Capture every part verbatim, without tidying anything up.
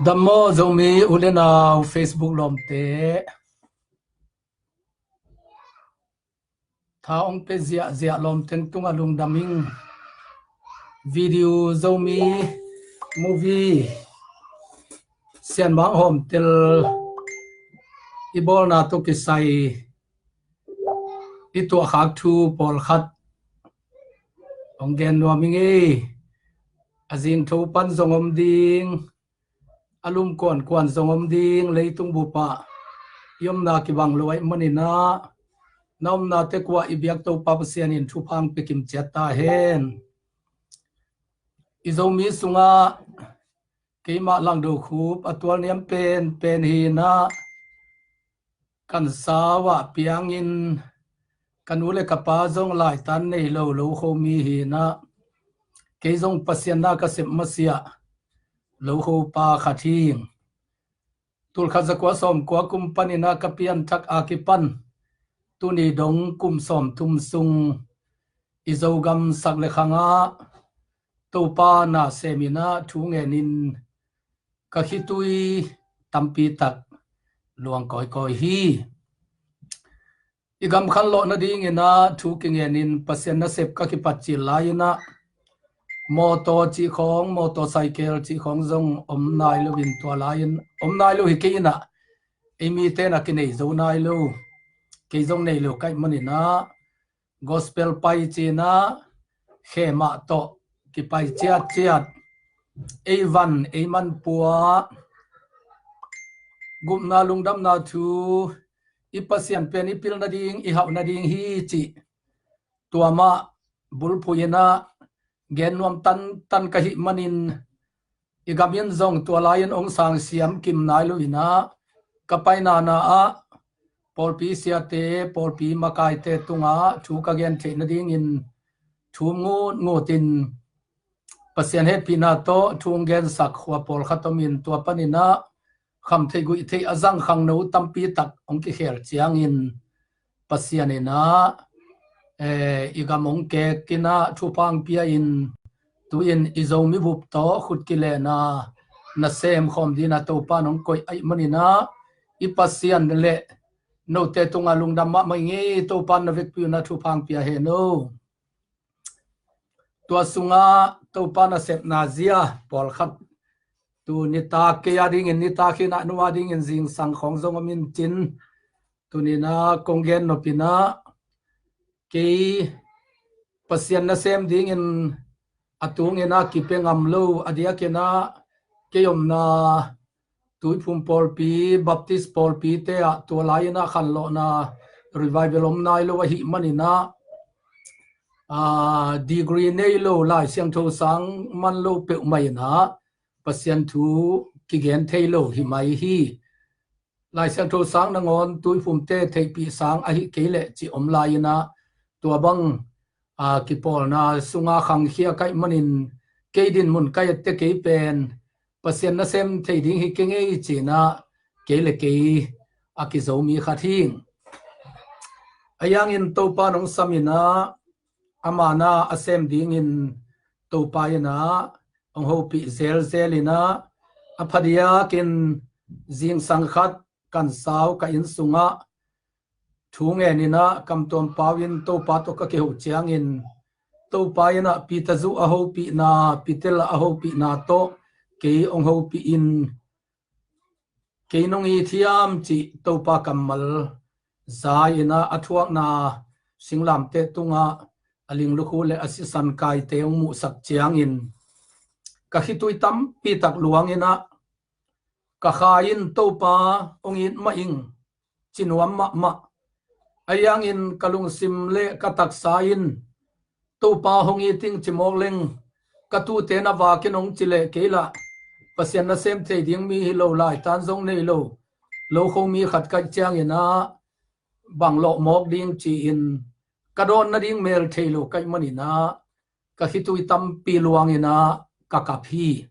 Dam maw Zomi u le nau Facebook lawmte. Tha ong pe ziahziah lawmteng tungah lungdam ing. Video Zomi movie Sianmang Hawmtel i bawlna tawh kisai i tuahkhak thu pawlkhat ong gen nuam ing ei. A zingtho pan zong om ding, a lum kuankuan zong om ding, leitung bupah i omna kibang lo ahih maninah na omnate kuah i biak Topa Pasian in thupha ong pia kim ciat ta hen. I Zomi sungah keimah Langdo Khup a tualniam penpen hinah, kan sau ah piangin ka nu le ka pa zong laitan nei lo lokho mi hinah, kei zong Pasian na ka sep masiah lokho pa khat hing. Tulkhat zakua sawmkua kum paninah ka pianthak a kipan tuni dong kum sawmthum sung i Zogam sak le khangah Topa na seminah thu ngenin ka khitui tampi tak luang kawikawi hi. I gam khanlawh nadinginah thu kingenin Pasian nasep ka kipat cil lai-inah mawtaw cih khawng, motorcycle cih khawng zong om nai loin tua lai-in om nai lo hi kei inah, ei mite na kinei zo nai lo, kei zong nei lo ka hih maninah gospel pai cinah khemah tawh kipai ciatciat, ei van ei manpua gupna lungdamna thu i Pasian pen i pil nading, i hauh nading hi cih tua mah bulphuh inah gen nuam tantan ka hih manin, i gam in zong tua lai-in ong sang siam kim nai lo inah ka painana ah pawlpi siate, pawlpi makaite tungah thu ka gen theih nadingin thum ngutngutin Pasian hehpihna tawh thu ong gensak khua pawlkhat omin tua paninah kham theih guih theih a zang khangno tampi tak ong kikhel ciangin Pasian inah, eh, i gam ong kek inah thupha ong pia in, tu-in i Zomi bup tawh khut kilehna nasem khawm dinah Topa in ong koih ahih maninah i Pasian le note tungah lungdam mahmah ing ei. Topa in na vekpi unah thupha ong pia hen o. Tua sungah Topa nasepna zia pawlkhat, tu nitak kei a dingin nitak hinah nu a dingin zingsang khawng zong om in cin, tuninah kong gen nopinah kei Pasian nasem dingin a tunginah kipia ngam lo, a diakinah kei omna Tuiphum pawlpi, Baptist pawlpite ah tua lai-inah khanlawhna revival om nai lo ahih maninah, aa, degree nei lo, Lai Siangtho sang man lo peuhmah inah Pasian thu kigen thei lo hi mai hi. Lai Siangtho sang nangawn Tuiphumte theihpih sang ahi kei leh cih om lai-inah tua bang, aa, kipawlna sunga khangkhia ka hih manin kei dinmun ka ette kei pen Pasian nasem thei ding hi kei ngei cinah kei le kei a kizomi khat hing. A yangin Topa in ong sam inah ama na a sem dingin Topa inah ong hopih zelzel inah a phadiakin zingsang khat kan sau ka inn sungah thu ngen inah kamtuam pau in Topa tawh ka kiho ciangin Topa inah Peter Zu a hopihna, Peter a hopihna tawh kei ong hopih in, kei nong it hiam cih Topa kammal za inah a thuakna singlamteh tungah a linglukhu le a sisan kaite ong muhsak ciangin ka khitui tampi tak luang inah ka kha in Topa ong it mah ing ci nuam mahmah. A yangin ka lungsim le ka taksa in Topa hong it ing ci mawk leng ka tute na vakin ong ci leh kei lah Pasian nasem thei ding mi hi lo, laitan zong nei lo, lokho mi khat ka hih cianginah bang lawh mawk ding ci-in ka dawn nading mel thei lo ka hih maninah ka khitui tampi luang inah ka kap hi.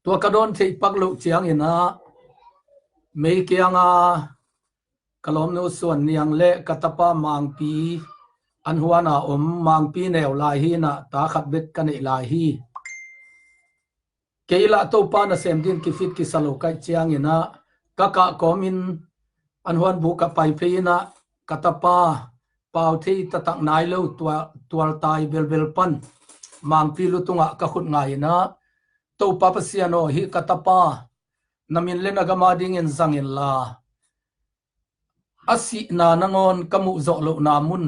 Tua ka dawn theih pak loh cianginah mei kianga ka lawmnu Suan Niang le ka tapa Mangpi an huana om, Mangpi neu lai hi inah ta khat bek ka neih lai hi. Kei lah Topa nasem din kifit kisa lo ka hih ciangin ah, ka kah kawmin an huanbuk ah pai phei in ah, ka tapa, pau thei taktak nai lo, tua, tualtai belbel pan Mangpi lu tungah ka khut ngai in ah, Topa Pasian aw, hih ka tapa na min le na gam adingin zang inla, a sihna nangawn ka muh zawh lohna mun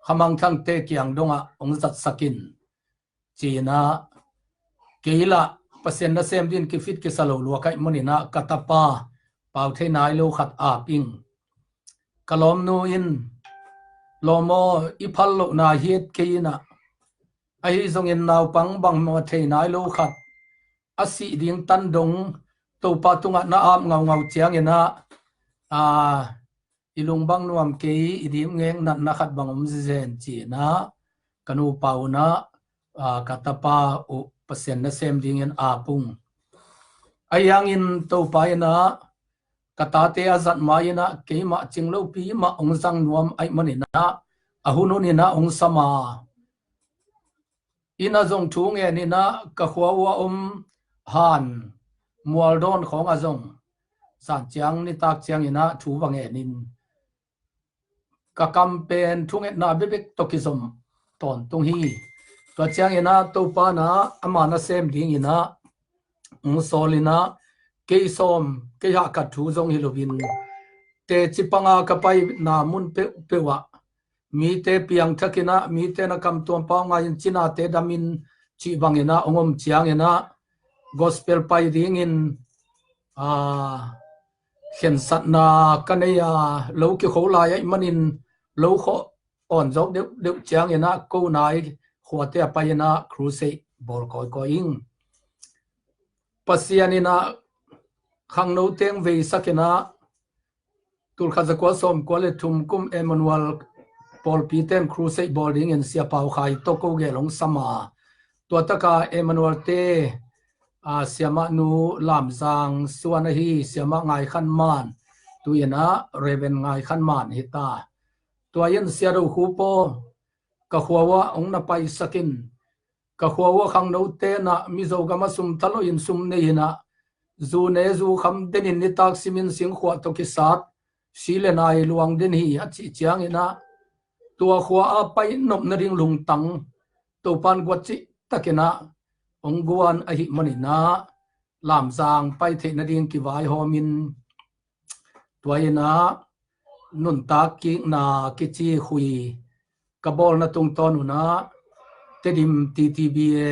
Kha Mang Thangte kiang dongah hong zatsak in, ci-in ah, kei lah Pasian nasem din kifit kisa lo lua ka hih manin ah, ka tapa, pau thei nai lo khat ap ing. Ka lawmnu in, lawm aw, i phal lohna hi et kei in ah, ahi zongin naupang bangmah thei nai lo khat a sih ding tan dong Topa tungah na ap ngaungau ciangin ah, a, i lung bang nuam kei, i dim ngeng natna khat bang om zizen, ci-in ah, ka nupa un ah, a, ka tapa uh Pasian nasem dingin ap ung. Ahi hangin Topa in ah, ka tate a zat ma-in ah, keimah cing lopi mah hong zang nuam ahih manin ah, a hun hun in ah hong sam a, inn ah zong thu ngen in ah, ka khua uh a om han mualdawn khawng ah zong zan ciang nitak ciangin ah thu va ngen in, ka kam pen thungetna bekbek tawh kizom tawntung hi. Tua ciangin ah Topa in ah ama nasem dingin ah hong sawl in ah, kei sawm, kei hahkat thu zong hi loin, teci panga ka paina mun peuhpeuh ah mite piangthak in ah, mite na kam tuam pau ngai in, cinate dam in, cih bangin ah hong om ciangin ah, gospel pai dingin, a, khensatna ka nei a, lo kikho lai ahih manin lo khawh awn zawk deuhdeuh ciangin ah, ko nai khuate ah pai in ah crusade bawl kawikawi ing. Pasian in ah khangno teng veisak in ah, tulkhat zakua sawmkua le thum kum Emmanuel pawlpi ten crusade bawl dingin Sia Pau Khai tawh ko gel hong sam a, tua taka Emmanuel te, a, siamah nu Lamzang suan ahi siamah Ngai Khan Man, tu-in ah Reverend Ngai Khan Man hi ta. Tua in Sia Do Khup aw, ka khua uh ah hong na paisak in, ka khua uh ah khangnote in ah Mizo gam ah sum tha lo in sum nei in ah, zu ne zu kham den in nitak simin singkhuah tawh kisat, si le nai luang den hi, a cih ciangin ah, tua khua ah pai nop nading lungtang Topa in guat cihtakin ah hong guan ahih manin ah, Lamzang pai theih nading kivaihawm in, tua in ah nuntak kikna kici khui ka bawlna tungtawn un ah, Tedim T T B A,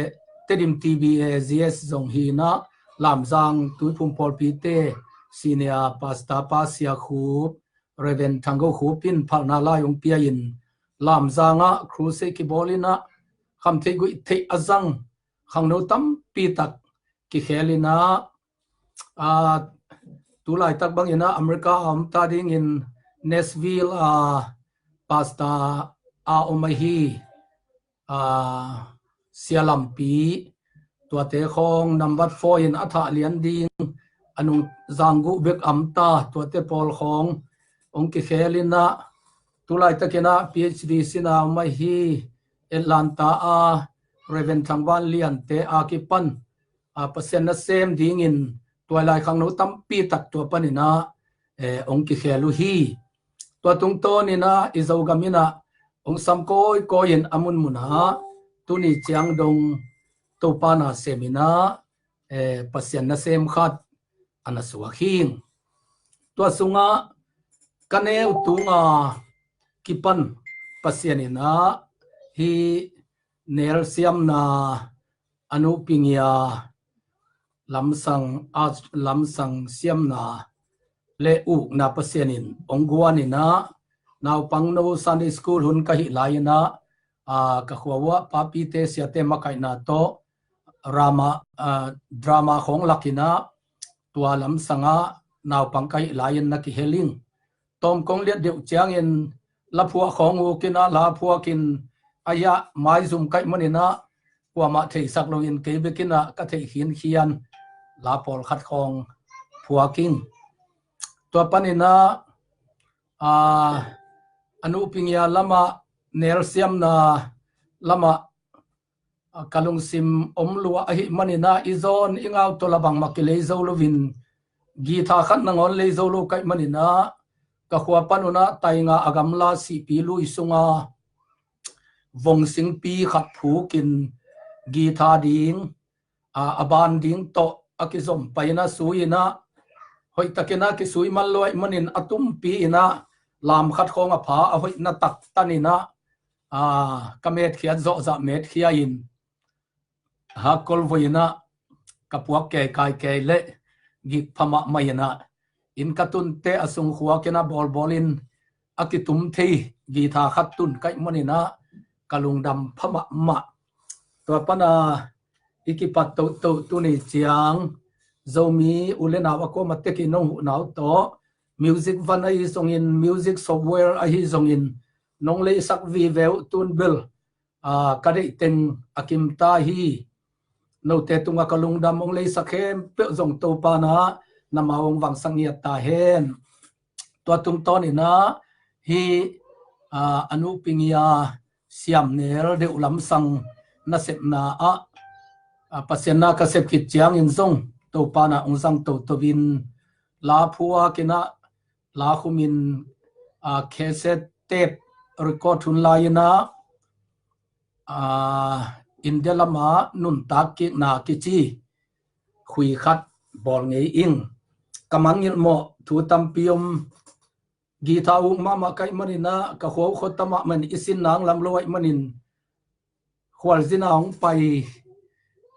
Tedim T B A G S zong hi in ah, Lamzang Tuiphum pawlpite senior pastor pa Sia Khup, Reverend Thang Go Khup in phalna lai hong pia in, Lamzang ah crusade kibawl in ah, khamtheih guihtheih a zang khangno tampi tak kikhel in ah, a, tu laitak bangin ah America a om ta dingin Nashville a pastor a om ahi, a, Sia Lampi, tuate khawng number four in a thah lian ding, a nung zangguh bek a om ta, tuate pawl khawng hong kikhel in ah, tu laitakin ah P H D sin a om ahi Atlanta a Reverend Thang Van Lian te a kipan, a, Pasian nasem dingin tuailai khangno tampi tak tua panin ah, eh, hong kikhel uh hi. Tua tungtawn in ah i Zogam in ah hong sam kawikawi in a munmun ah tuni ciang dong Topa nasem in ah, eh, Pasian nasem khat a na suak hi. Tua sungah ka neu tunga kipan Pasian in ah hih nelsiamna, a nu pingia lamsang, a lamsang siamna le ukna Pasian in hong guan in ah, naupang no Sunday school hun ka hih lai in ah, a, ka khua uh ah papite siate makaihna tawh drama, a, drama khawng lak in ah, tua lamsang ah naupang ka hih lai in na kihel ing. Tawm kong liat deuh ciangin la phuah khawng uk in ah, la phuak in, a, hiah maizum ka hih manin ah kuamah theisak loin kei bek in ah ka theih khinkhian la pawlkhat khawng phuak ing. Tua panin ah, a, a nu pingia lamah, nelsiamna lamah, ka lungsim om lua ahih manin ah, i zawn i ngau tawh la bangmah kilei zo loin, guitar khat nangawn lei zo lo ka hih manin ah, ka khua pan un ah tainga a gamla sihpi lui sunga vongsingpi khat phukin guitar ding, a, a ban ding tawh a kizom pai in ah, sui in ah, hoihtakin ah kisui man lo ahih manin a tumpi in ah lam khat khawng a pha, a hoihna tak tan in ah, a, ka metkhiat zawhzah metkhia in, hakkol voi in ah ka puak keikai kei leh gik pha mahmah in ah, inn ka tunte a sung khuak in ah bawlbawl in a kitum thei guitar khat tun ka hih manin ah ka lungdam pha mahmah. Tua pan a i kipat toto tuni ciang Zomi u le nau a kuamah tekin nong huhna uh tawh, Music Van ahi zongin, music software ahi zongin nong leisak vive uh tun bel, a, ka deih teng a kimta hi. Note tungah ka lungdam, hong leisak khempeuh zong Topa in ah na mau hong vangsak ngiat ta hen. Tua tungtawn in ah hih, a, a nupi ngia Siam Nel Deuh Lam Sang nasepna ah, a, Pasian na ka sep khit ciangin zong Topa in ah hong zang toto in, la phuak in ah, la khum in, a, cassette tape record hun lai in ah, a, India lamah nuntak kikna kici khui khat bawl ngei ing. Ka mangngilh mawh thu tampi om, guitar uk mahmah ka hih manin ah, ka khua uh khuata mahmah in i sin nang lam lo ahih manin khualzin ah hong pai.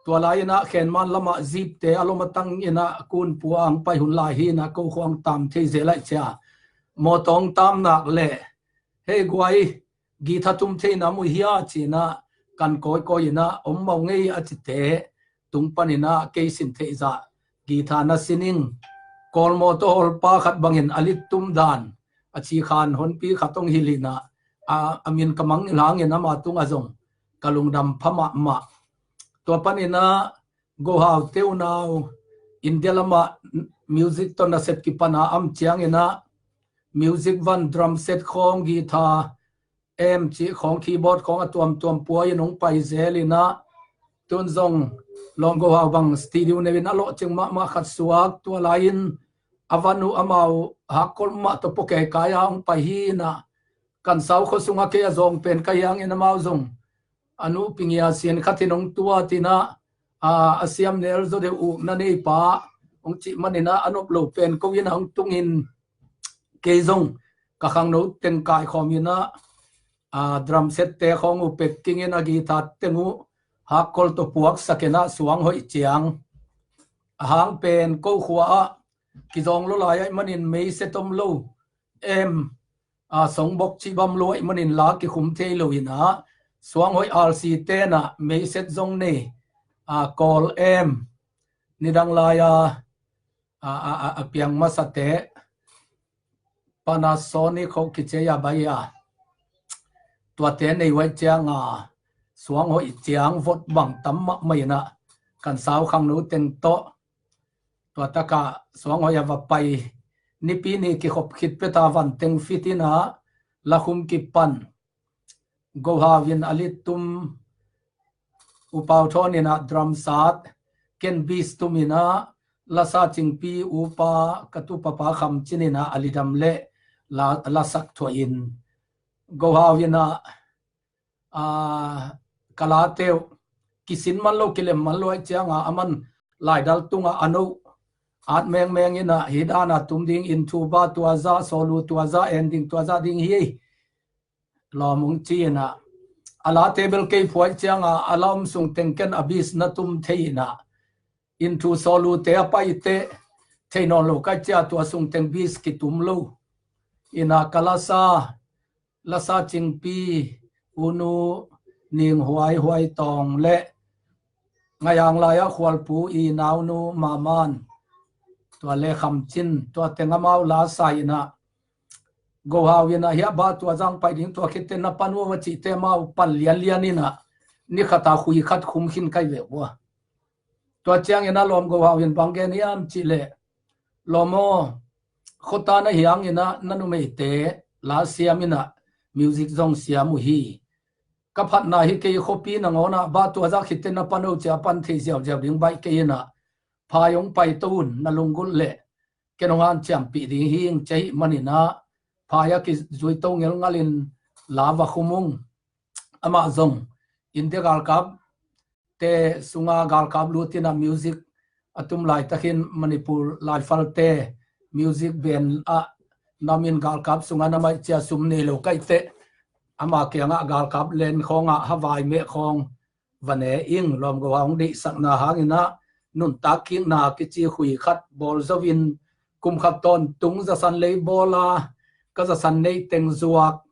Tua lai in ah Khenman lamah zipte a lom a tang in ah kunpua hong pai hun lai hi in ah, ko khua hong tam thei zel lai cia. Mawtaw hong tam nak leh, "Hei guai, guitar tum thei nam uh hia?" ci in ah kan kawikawi in ah, "Om mawh ngei," a cite tung pan in ah kei sin theih zah guitar na sin ing. Kawlmaw tawh hawlpa khat bangin a lit tum dan, a cikhan honpi khat hong hilh in ah, a, a min ka mangngilh hangin ama tungah zong ka lungdam pha mahmah. Tua pan in ah Go Hau te unau, India lamah music tawh nasep kipan a om ciangin ah, Music Van drum set khawng, guitar amp cih khawng, keyboard khawng a tuamtuam pua in hong pai zel in ah, tun zong Lawm Go Hau bang studio neu in a lawhcing mahmah khat suak, tua lai in a van uh amau hakkol mah tawh pua keikai a hong pai hi in ah, Kansau khua sungah kei a zawng pen ka hi hangin amau zong a nupi ngia sin khat in hong tuat in ah, a, a Siam Nel Zaw Deuh ukna neipa hong cih manin ah a nop lo pen ko in ah hong tungin, kei zong ka khangno teng kaikhawm in ah, a, drum set te khawng uh pekking in ah guitar teng uh hakkol tawh puaksak in ah suang hoih ciang. A hang pen ko khua ah kizawng lo lai ahih manin meiset om lo, amp, a, songbox cih bang lo ahih manin la kikhum thei lo in ah, suang hoih R C te in ah meiset zong nei, a, Kawl amp, nidang lai a, a, a, a, a piang masate, Panasonic khawng kici a, bai a, tuate nei uh ahih ciang a, suang hoih ciang vot bang tam mahmah in ah, Kansau khangno teng tawh tua takah suang hoih a va pai. Nipi ni kikhop khit pet a van teng fit in ah la khum kipan. Go Hau in a lit tum, U Pau Thawn in ah drum sat, ken bass tum in ah, lasa cingpi U Pa, ka tupapa Kham Cin in ah a lidam leh la, lasak thuah in, Go Hau in ah, a, ka late uh kisin man lo, kilem man lo ahih ciang a, aman laidal tungah a no at mengmeng in ah, "Hih dan a tum ding, inthu ba tua zah, solo tua zah, ending tua zah ding hi," lawm hong ci in ah, a late bel kei phuah ahih ciang a, a la om sung teng ken a bass na tum thei in ah, inthu solo te a pai teh thei nawn lo ka hih ciang, tua sung teng bass kitum lo in ah, ka lasa, lasa cingpi U Nu Ning Huai Huai Tawng leh Ngaiang lai-ah Khualpu i naunu Maman, tua leh Kham Cin, tua teng amau lasa in ah, Go Hau in ah, "Hih a ba tua zah pai ding, tua khit teh na pan uh," a cih teh amau pan lianlian in ah, ni khat a khui khat khum khin ka hi ve ua. Tua ciangin ah lawm Go Hau in bang gen hiam cih leh, "Lawm aw, khuata na hi hangin ah na numeite la siam in ah, music zong siam uh hi. ka phatna hi kei, khuapi nangawnah bah tua zah khitte na pan o cia pan thei ziauziau ding baih kei inah, pha hong paito un, na lunggulh leh ken hong hanciampih ding hi ing, cia hih maninah pha a kizuito ngelngalin la va khum ung. Amah zong India galkap te sunga galkap lutinah music a tum laitakin Manipur Laifalte music band ah namin galkap sungah na maih cia sum nei lo kaiteh ama kiangah galkap len khawngah havai meh khawng va ne ing. Lawmgo a hong deihsakna hanginah nuntak kikna kici khui khat bawl zoin kum khat tawntung zasan lei bawla ka zasan neih teng zuak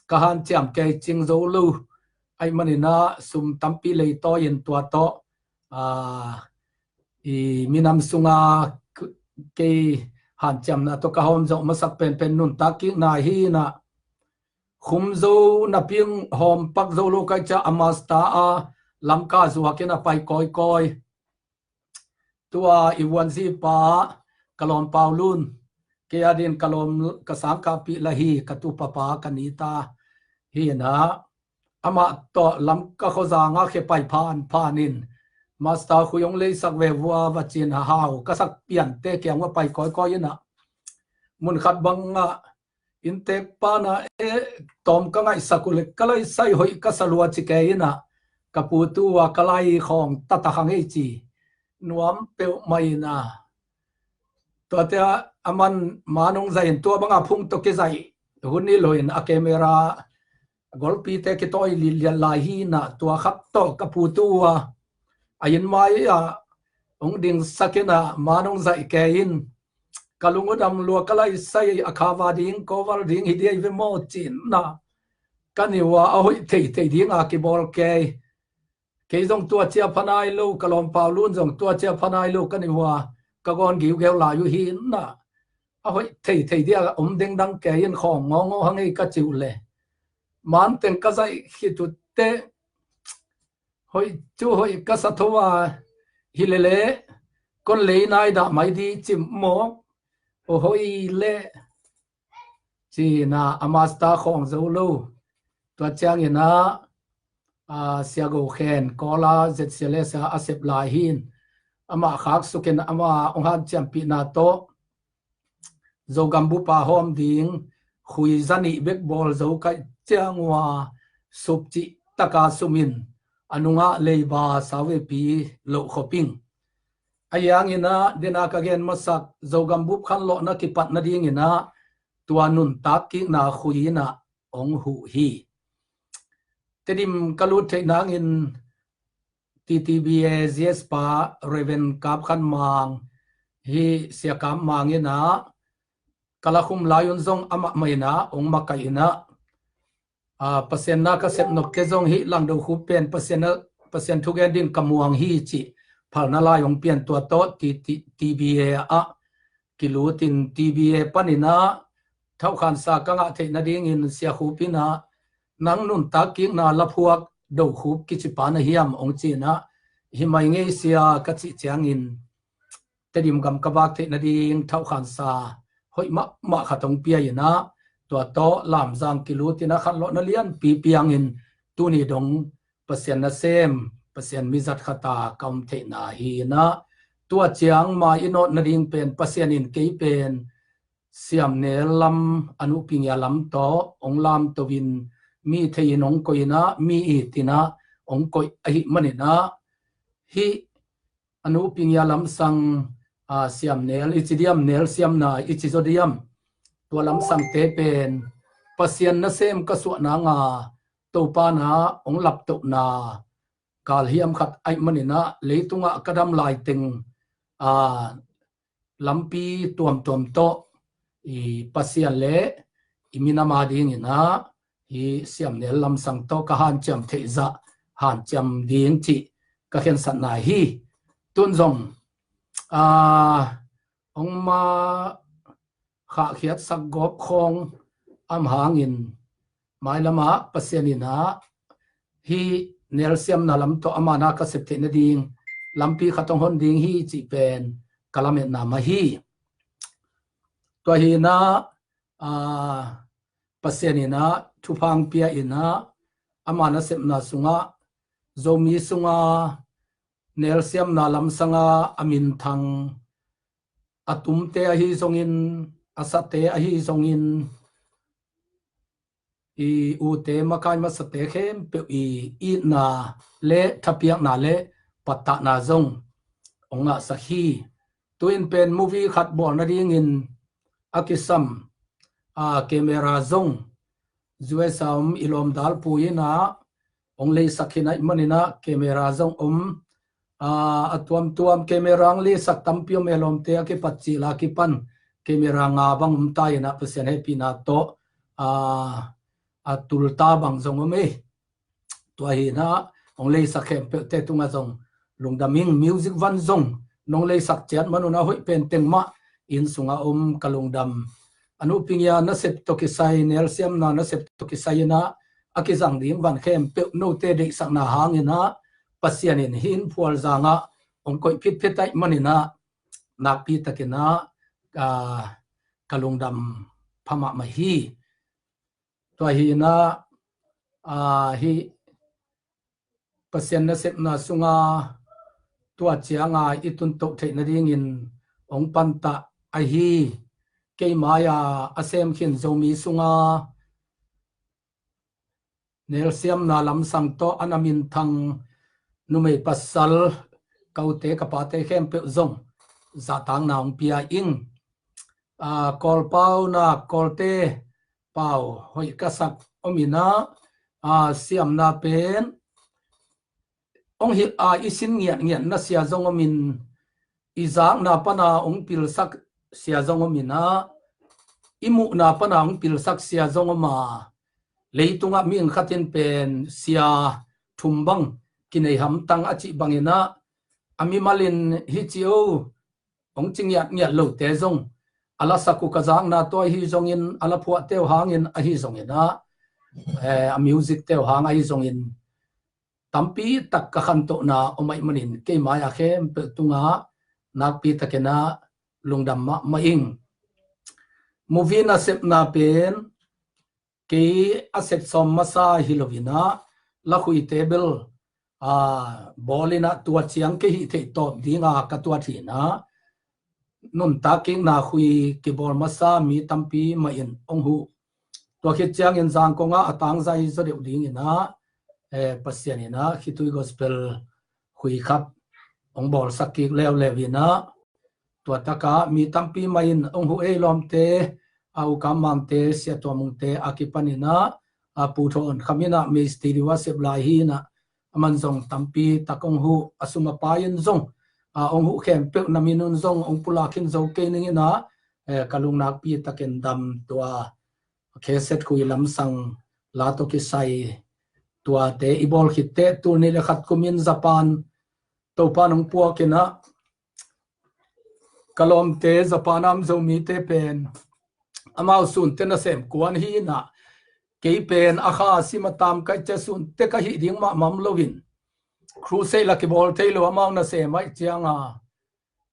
ka hanciam kei cing zo lo. Aih maninah sum tampi leitawi in tua tawh, aa, i minam sunga k-, kei hanciamna tawh ka hawm zawh masak penpen nuntak kikna hi inah, khum zo napi-in hawm pak zo lo kaih cia a master a Lamka zuakin a pai kawikawi. Tua i vuanzipa ka lawm Paulun, kei a din ka lawm ka sangkahpih la hi, ka tupapa ka nita hi inah, amah tawh Lamka khuazanga khe pai phanphanin master khui hong leisak ve vua va cin a hau ka sak piante kiang va pai kawikawi inah, mun khat bangah inntek pana e tawm ka ngaihsak uh le ka laisai hoih ka sa lua ci kei inah, ka pu tu a ka lai khawng tata khang ei ci nuam peuhmah inah, tuate a man man hong zaih in tua banga phung tawh kizaih hun hi lo in a camera golpite kitawi liliat lai hi inah, tua khat tawh ka pu tu a a inn mai ah hong dingsak inah man hong zaih kei in, ka lung uh dam lua, ka laisai a khava ding kawval ding hi diai ve maw cinah, ka ni ua a hoih theithei dinga kibawl kei. Kei zong tua cia phanai lo, ka lawm Paulun zong tua cia phanai lo ka ni ua ka gawn giugeu lai uh hi inah, a hoih theithei dia om dengdang kei in khawng ngawngaw hang ei ka ci uh le, man teng ka zaih khit uh teh hoih cu hoih ka sa tho a, hi lele kon lei nai dah mai di cim mawk, o hoih leh cinah a master khawng zo lo. Tua cianginah, a, Sia Go Khen Kawla Z C L S a a sep lai hin, amah khaksukin ama hong hanciampihna tawh Zogam bupa hawm ding khui zanih bek bawl zo kaih ciang ua sup cih taka sumin a nungah leiba sauvepi loh khop ing. A hianginah dena ka gen masak Zogam bup khanlawhna kipat nadinginah tua nuntak kikna khui inah hong huh hi. Tedim ka lut theih nangin T T B A Z S pa Reverend Kap Khan Mang hi, Sia Kap Mang inah ka la khum lai un zong amah mah inah hong makaih inah, a, Pasian na ka sep nop ke zong hi langdo khup pen Pasian na, Pasian thugen din ka muang hi cih phalna lai hong pian tua tawh T T, T B A ah kilutin T B A paninah thauhkhansa ka ngah theih nadingin Sia Khup inah nang nuntak kikna laphuak Do Khup kicipa na hiam hong cinah, hi mai ngei sia ka cih ciangin Tedim gam ka vak theih nading thauhkhansa hoih mahmah khat hong pia inah tua tawh Lamzang kilutin a khanlawhna lianpi piangin tuni dong Pasian nasem, Pasian mizat khata ka om theihna hi inah, tua ciang mai i nawt nading pen Pasian in kei pen Siamnel lam, a nuhpingia lam tawh hong lamto in mi thei in hong koih inah mi it inah hong koih ahih maninah, hih a nuhpingia lamsang, a, Siamnel i ci diam, nel siamna i ci zaw diam, tua lamsangte pen Pasian nasem ka suah nanga Topa na hong laptohna galhiam khat aih maninah leitungah ka dam laiteng, a, lampi tuamtuam tawh i Pasian le i minam a dinginah hi Siamnel lamsang tawh ka hanciam theihzah hanciam ding cih ka khensatna hi. Tun zong, a, hong ma khahkhiatsak gawp khawng am hangin mailamah Pasian inah hi nelsiamna lam tawh amana ka sep theih nading lampi khat hong hon ding hi cih pen ka lametna mah hi. Tua hinah, a, Pasian inah thupha hong pia inah, ama nasepna sungah Zomi sunga nelsiamna lamsanga a minthang a tumte ahi zongin, a sate ahi zongin, i ute makai masate khempeuh i itna le thapiakna le pattahna zong hong ngahsak hi. Tu-in pen movie khat bawl nadingin a kisam a camera zong U S A om i lawm dalpui inah hong leisak hi naih maninah camera zong om. A tuamtuam camera hong leisak tampi om e lawmte, a kipat cila kipan camera nga bang om ta inah Pasian hehpihna tawh a tulta bang zong om e. Tua hinah hong leisak khempeuhte tungah zong lungdam ing. Music van zong nong leisak ciat manunah hoih pen teng mah inn sungah om ka lungdam. A nupi ngia nasep tawh kisai, nelsiamna nasep tawh kisai inah a kizang ding van khempeuh note deihsakna hanginah Pasian in hih inn phual zangah hong koih phitphit aih maninah nakpi takinah ka lungdam pha mahmah hi. Tua hinah hih Pasian nasepna sunga tua cianga i tuntoh theih nadingin hong pantah ahi. Kei mai-a a sem khin Zomi sunga nelsiamna lamsang tawh a na minthang numei pasal, ka ute ka pate khempeuh zong zahtakna hong pia ing. A, Kawlpau na Kawlte pau hoih ka sak om inah, a, siamna pen hong hilh a i sin ngiatngiatna sia zong om in, i zakna pana hong pilsak sia zong om inah, i muhna pana hong pilsak sia zong om a, leitungah mihing khatin pen sia thum bang kinei hamtang a cih banginah a mimalin hi ci o hong ci ngiatngiat lote zong a lasak uh ka zakna tawh ahi zongin, a laphuahte uh hangin ahi zonginah, eh, a musicte uh hang ahi zongin tampi tak ka khantohna om aih manin kei mai-a khempeuh tungah nakpi takinah lungdam mahmah ing. Movie nasepna pen kei a sep sawm masa hi loinah lakhuite bel, a, bawl inah tua ciang kei hih theih tawp dinga ka tuat hinah nuntak kikna khui kibawl masa mi tampi mah in hong huh. Tua khit ciangin Zangkong ah a tangzai zaw deuh dinginah, eh, Pasian inah Khitui Gospel khui khat hong bawlsak kik leuleu inah, tua takah mi tampi mah in hong huh ei lawmte, a, U Kam Mangte, Sia Tua Mungte a kipaninah, a, Pu Thawn Kham inah mei studio a sep lai hi inah, a man zong tampi tak hong huh, a sum a pai in zong, a, hong huh khempeuh na min un zong hong pulak khin zo kei ning inah, eh, ka lung nakpi takin dam. Tua cassette khui lamsang la tawh kisai tuate i bawl khit teh tul nih le khat kumin Japan Topa in hong puak inah, ka lawmte Japan a om Zomite pen amau sunte nasem kuan hi inah, kei pen a kha a sim a tam kai cia sunte ka hih ding mahmah om loin, crusade la kibawl thei lo amau nasem aih cianga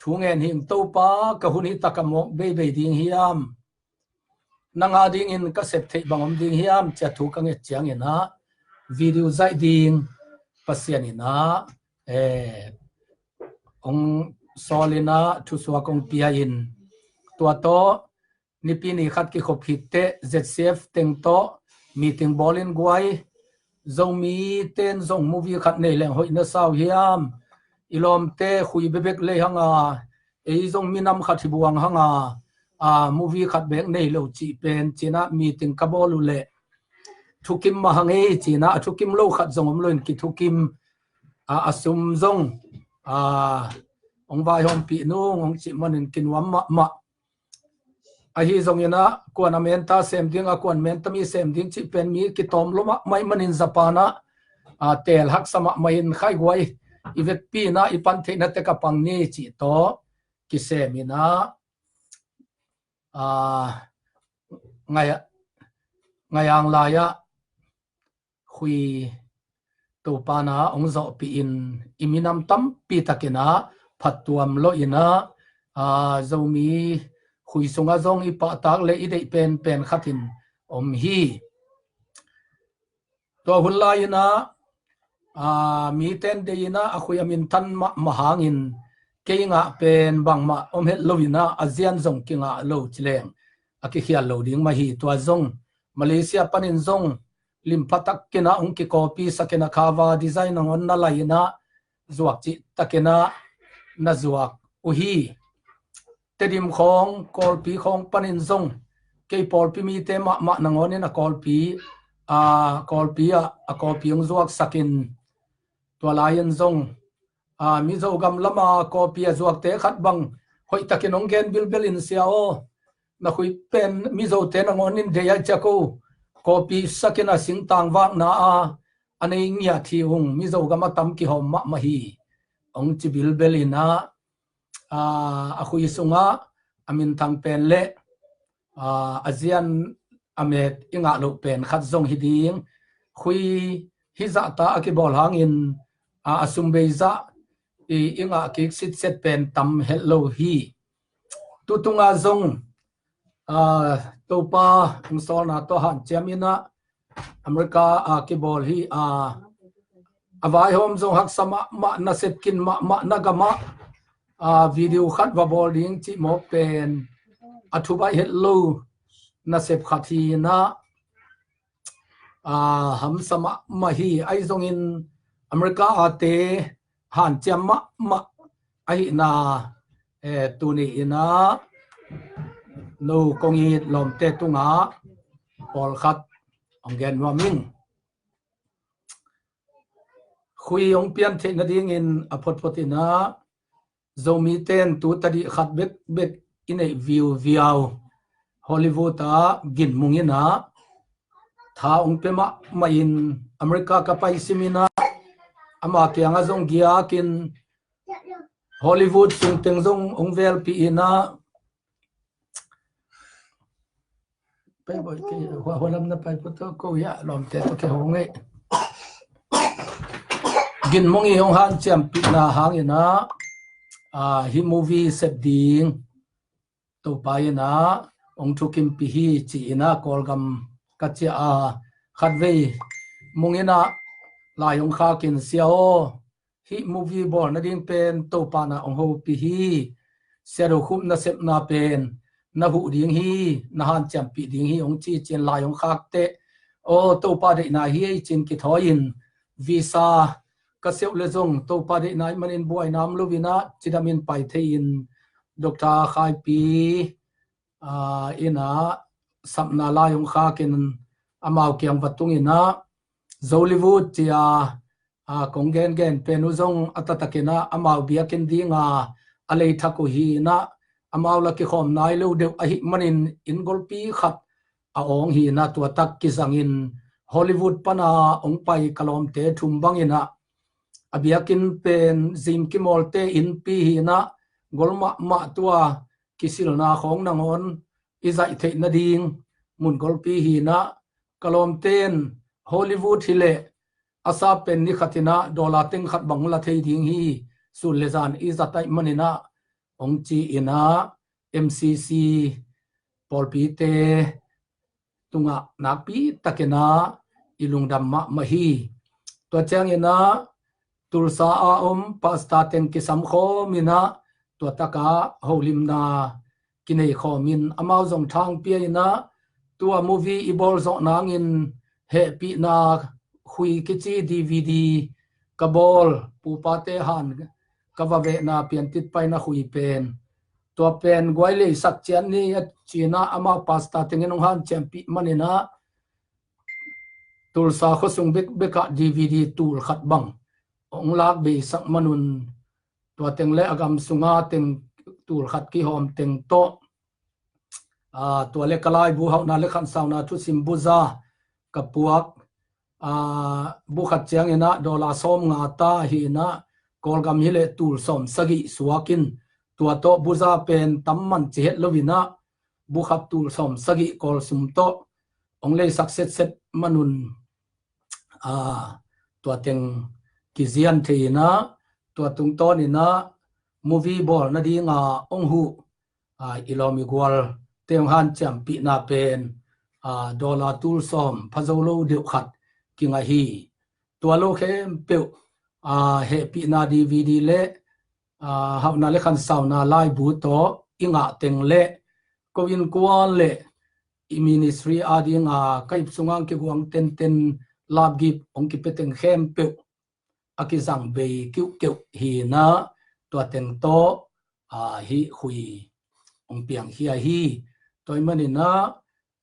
thu ngen hing, Topa, ka hun hi tak a mawk veivei ding hiam? Nang a dingin ka sep theih bang om ding hiam? Cia thu ka nget cianginah video zaih ding Pasian inah, eh, hong sawl inah thusuak hong pia in, tua tawh Nipi ni khat kikhop khit teh Z C F teng tawh meeting bawlin guai, Zomi ten zong movie khat nei leng hoih na sau hiam? I lawmte khui bebek lei hanga, ei zong minam khat hi buang hanga, a, movie khat bek nei lo cih pen cinah meeting ka bawl uh leh thukim mah hang ei cinah, a thukim lo khat zong om loin kithukim, a, a sum zong, a, hong vaihawmpih nung hong cih manin kinuam mahmah. Ahi zonginah kuan a menta sem ding, a kuan menta mi sem ding cih pen mi kitawm lo mahmah ih manin Japan ah, a, teel haksa mahmah in khaiguai i vekpi inah i pan theihna tek a pang ni cih tawh kisem inah, a, ngai, ngai ang lai-ah khui Topa na hong zawhpih in i minam tampi takin ah phattuam lawh in ah, a, Zomi khui sungah zong i pahtak le i deih penpen khatin om hi. Tua hun lai-in ah, aa, miten deih in ah a khui a minthan mahmah hangin kei ngah pen bangmah om het lo-in ah a zian zong kingah lo ci leng a kikhial lo ding mah hi. Tua zong Malaysia panin zong limpha takin ah hong kikopi sakin ah khava design nangawn na lai-in ah zuak cih takin ah na zuak uh hi. Tedim khawng, Kawlpi khawng panin zong kei pawlpi mite mahmah nangawnin a Kawlpi, a Kawlpi ah a kawpi hong zuaksakin tua lai-in zong, a, Mizo gam lama kawpi a zuakte khat bang hoihtakin hong gen bilbel in sia aw. Na khui pen Mizote nangawnin deih a ciak uh. Kawpi sakin a singtang vakna a a nei ngiat hi ung, Mizo gam a tam kihawm mahmah hi. Hong ci bilbel in ah, aa, a khui sungah a minthang pen le, aa, a zian a met i ngah loh pen khat zong hi ding. Khui hizahta a kibawl hangin, aa, a sum bei zah i, i ngah kik sitset pen tam het lo hi. Tutunga zong, aa, Topa hong sawlna tawh hanciam in ah America a kibawl hi. A, a vaihawm zong haksa mahmah, nasep kin mahmah, na gamah, a, video khat va bawl ding cih mawk pen a thubaih het lo nasep khat hi in ah, a, hamsa mahmah hi. Ahi zongin America a te hanciam mahmah ahihna, eh, tuni in ah no kong it lawmte tungah pawlkhat hong gen nuam ing. Khui hong pian theih nadingin a photphot in ah Zomite in tu tadih khat bekbek i neih viuviau Hollywood ah ginmung in ah tha hong pia mahmah in America ka pai sim in ah ama kiangah zong giakin Hollywood sungteng zong hong velpih in ah pai bawi kei, hua, hua lam na pai put tawh ko ia lawmte tawh kei hong ei. Ginmung i hong hanciampihna hangin ah, ah, hih movie sep ding Topa in ah hong thukimpih hi ci in ah Kawlgam ka ciah a, khatvei mung in ah lai hong khakin sia aw, hih movie bawl nading pen Topa na hong hopih hi. Sia Do Khup nasepna pen na huh ding hi, na hanciampih ding hi hong ci ci in lai hong khak teh, aw, Topa deihna hi ei ci in kithawi in visa ka seuh le zong Topa deihna ahih manin buaina om lo in ah cidam in pai thei in Doctor Khaipi, aa, in ah sapna lai hong khakin amau kiang va tung in ah Zollywood ci a, aa, kong gengen pen uh zong a taktakin ah amau biakinn dinga a leithak uh hi in ah amau la kikhawm nai lo deuh ahih manin inn golpi khat a awng hi in ah tua tak kizangin Hollywood pana hong pai ka lawmte thum bangin ah a biakinn pen zim kimawlte innpi hi in ah gol mahmah tua kisilna khawng nangawn i zaih theih nading mun golpi hi in ah ka lawmte in Hollywood hi leh a sap pen ni khat in ah dollar teng khat bang la thei ding hi, sun le zan i zat ahih manin ah hong ci in ah M C C pawlpite tungah nakpi takin ah i lungdam mahmah hi. Tua ciangin ah Tulsa a om pastor teng kisam khawm in ah tua takah holimna kinei khawm in amau zong thang pia in ah tua movie i bawl zawh nangin hehpihna khui kici D V D ka bawl, pupate han ka va vehna piantit paina khui pen, tua pen guai leisak ciat ni a ci in ah amau pastor tengin hong hanciampih manin ah Tulsa khuasung bekbek ah D V D tul khat bang hong lak beisak manun tua teng le a gam sunga teng tul khat kihawm teng tawh, aa, tua le ka laibu hauhna le khansauna thusim buza ka puak, aa, bu khat ciangin ah dollar sawm nga ta hi in ah Kawlgam hi leh tul sawm sagih suak in tua tawh buza pen tam man ci het lo in ah bu khat tul sawm sagih Kawl sum tawh hong leisak setset manun, aa, tua teng kizian thei in ah tua tungtawn in ah movie bawl nadinga hong huh, aa, i lawm i gualte hong hanciampihna pen, aa, dollar tul sawm pha zo lo deuh khat kingah hi. Tua lo khempeuh, aa, hehpihna D V D le, aa, hauhna le khansauna laibu tawh i ngah teng le ko innkuan le i ministry adinga ka ip sunga kiguang tenten lapgip hong kipia teng khempeuh a kizang bei kiuhkeuh hi inah tua teng tawh, aa, hih khui hong piangkhia hi. Tua ahih maninah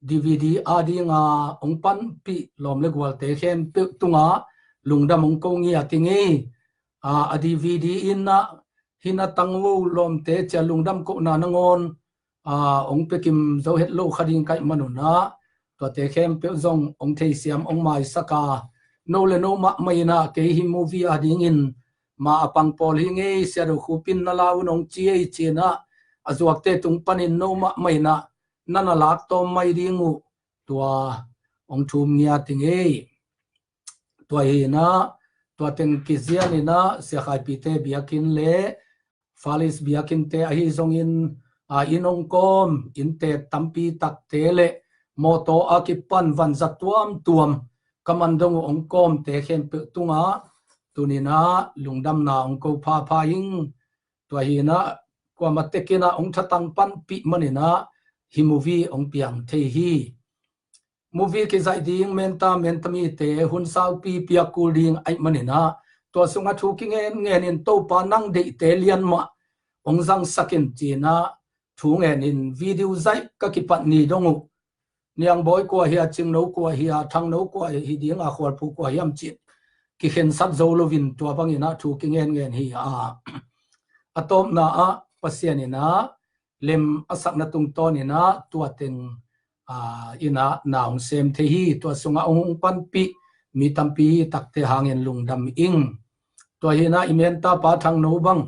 D V D adinga hong panpih lawm le gualte khempeuh tungah lungdam hong ko ngiat ing ei. Aa, a D V D inah hih na tangvo lawmte cia lungdam kohna nangawn, aa, hong pia kim zo het lo kha ding ka hih manunah tuate khempeuh zong hong theisiam hong maisak a, no le no mahmah inah kei hih movie adingin ma a pang pawl hi ing ei, Sia Do Khup in na la un hong ci ei ci inah a zuakte tung panin no mahmah inah na na lak tawm mai ding uh tua hong thum ngiat ing ei. Tua hi inah tua teng kizian inah Sia Khai Pite biakinn le Falis biakinnte ahi zongin, aa, inn hong kawm, inntek tampi takte le mawtaw a kipan vanzat tuamtuam ka man dong uh hong kawmte khempeuh tungah tuni inah lungdamna hong ko phapha ing. Tua hi inah kuamah tek inah hong thatang panpih man inah hih movie hong piang thei hi. Movie kizaih ding menta menta mite hun saupi piak kul ding ahih man inah tua sungah thu kingen ngen in Topa nang deihte lian mah hong zangsak in ci inah thu ngen in video zaih ka kipat ni dong uh. Niangbawi kua hi a, Cingno kua hi a, Thangno kua hi ding a, Khualphu kua hiam ci in kikhensat zo loin tua bang inah thu kingen ngen hi a, a tawpna ah Pasian inah lem a sakna tungtawn inah tua teng, aa, inah na hong sem thei hi. Tua sungah hong panpih mi tampi takte hangin lungdam ing. Tua hi inah i menta pa Thangno bang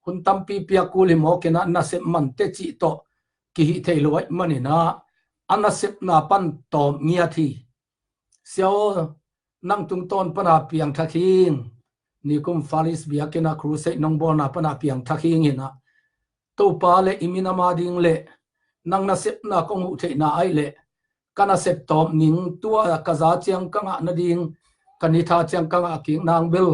hun tampi piak kul hi mawk inah nasep mante cih tawh kihih thei lo ahih man inah a nasepna pan tawm ngiat hi. Sia aw, nang tungtawn pana piangthak hi ing. Nikum Falis biakinn ah crusade nong bawlna pana piangthak hi ing inah Topa le i minam ading le nang nasepna kong huh theihna ahih leh ka nasep tawm ning, tua ka za ciang ka ngah nading, ka nitha ciang ka ngah kik nang bel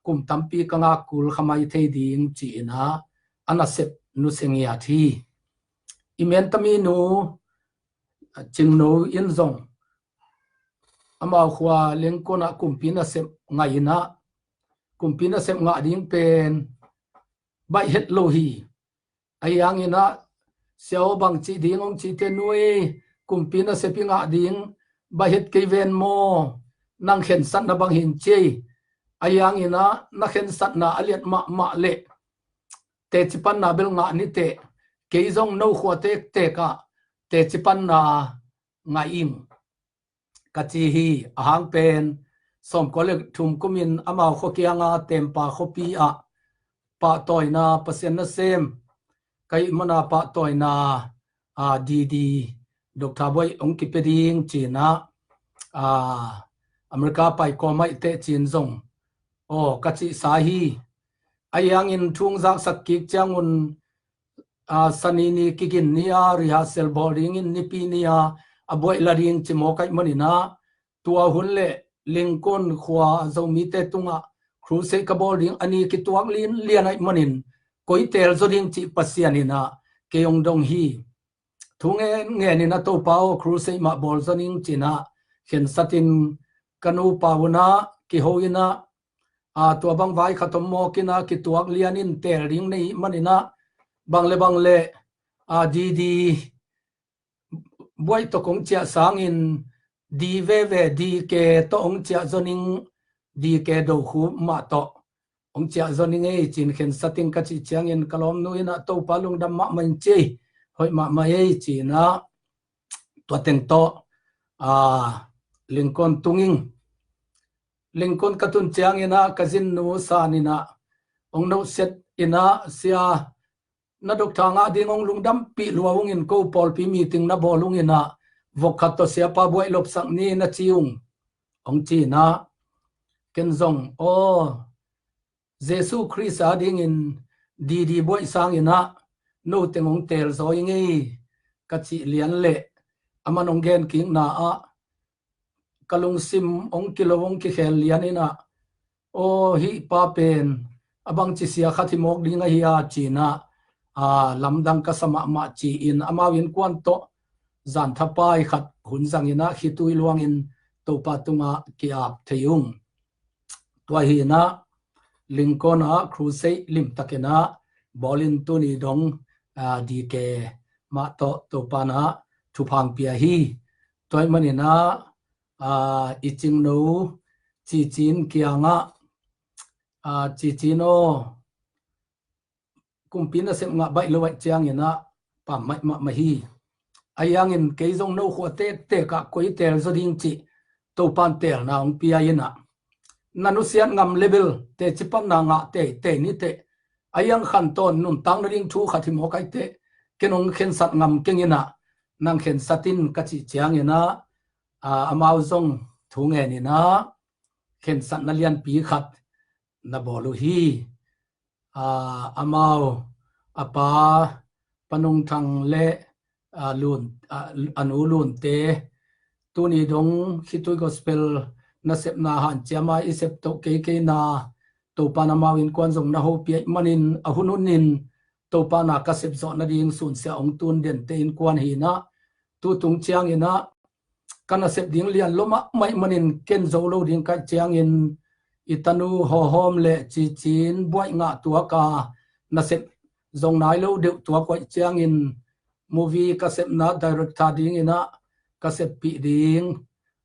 kum tampi ka ngak kul kha mai thei ding ci inah a nasep nusia ngiat hi. I menta minu Cingno in zong amau khua Lengkon ah kumpi nasep ngah inah kumpi nasep ngah ding pen baih het lo hi. Ahi hang inah Sia aw, bang cih ding hong cihte, nui, kumpi nasep i ngah ding baih het kei ven maw, nang khensatna bang hi in ci ei. Ahi hang inah na khensatna a liat mahmah leh teci panna bel ngah ni teh, kei zong no khua tektek ah teci panna ngah ing ka ci hi. A hang pen sawmkua le thum kumin amau khua kianga Tempa khuapi ah pahtawina, Pasian nasem ka hih mana pahtawina, aa, D D Doctor Buaih hong kipia ding ci inah, aa, America pai kawm ahih teh ci in zong aw ka cihsa hi. Ahi hangin thu hong zaksak kik ciangun, aa, Sani ni kigin ni a rehearsal bawl dingin Nipi ni a a buaih la ding ci mawk ahih man inah tua hun le Lengkon khua Zomite tungah crusade ka bawl ding a ni kituak linlian ahih manin koi teel zaw ding cih Pasian inah kei hong dong hi. Thu ngen ngen inah Topa aw, crusade mah bawl zaw ning ci inah khensat in ka nupa unah kiho inah, aa, tua bang vai khat om mawk inah kituak lian in teel ding nei man inah bang le bang le, aa, D D Buaih tawh kong ciah sangin D veve D K tawh hong ciah zaw ning, D K Do Khup mah tawh hong ciah zaw ning ei ci in khensat ing ka cih ciangin ka lawmnu inah Topa lungdam mahmah in ci ei, hoih mahmah ei ci inah tua teng tawh, aa, Lengkon tung ing. Lengkon ka tun ciang inah ka zinnu San inah hong nohsiat inah, Sia, na doctor ngah ding hong lungdampih lua ung in, ko pawlpi meeting na bawl ung inah vok khat tawh Siapa Buaih lopsak ni na ci ung, hong ci inah ken zong aw, Jesu Khrist adingin D D Buaih sang inah no teng hong teel zaw ing ei ka cih lian leh aman hong gen kikna ah ka lungsim hong kilo hong kikhel lian inah, aw, hih pa pen a bangci sia khat hi mawk ding ahi a, ci-inah, aa, lamdang ka sa mahmah, ci-in amau innkuan tawh zanthapai khat hun zang inah khitui luangin Topa tungah ki-ap thei ung. Tua hi inah Lincoln ah crusade limtak inah bawlin tuni dong, aa, D K mah tawh Topa inah thupha hong pia hi. Tua ahih man inah, aa, i cingno Cicin kiangah, aa, Cicin aw, kumpi nasep ngah baih lo ahih ciang inah pam maimah mah hi. Ahi hangin kei zong no khua tektek ah koi teel zaw ding cih Topan teelna hong pia inah, na nusiat ngam level teci panna ngah teitei ni teh, ahi hang khantawn nuntak nading thu khat hi mawk ahih teh, ken hong khensat ngam keng inah, nang khensat in, ka cih ciang inah, aa, amau zong thu ngen inah khensatna lianpi khat na bawl uh hi. Aa, amau a pa Pa Nung Thang le, aa, Lun, aa, a nu Lunte, tuni dong khitui gospel nasepna hanciam a i sep toh keikei na, Topan amau innkuan zong na hopih ahih manin, a hun hunin Topan a ka sep zawh nading sunsia hong tun dente innkuan hi inah, tu tung ciang inah ka nasep ding lian lo mahmah ahih manin ken zo lo ding ka hih ciangin, i tanu Hawhawm le Cicin buaih ngah tuak a, nasep zong nai lo deuh tuak uh ahih ciangin, movie ka sepna director ding inah ka seppih ding,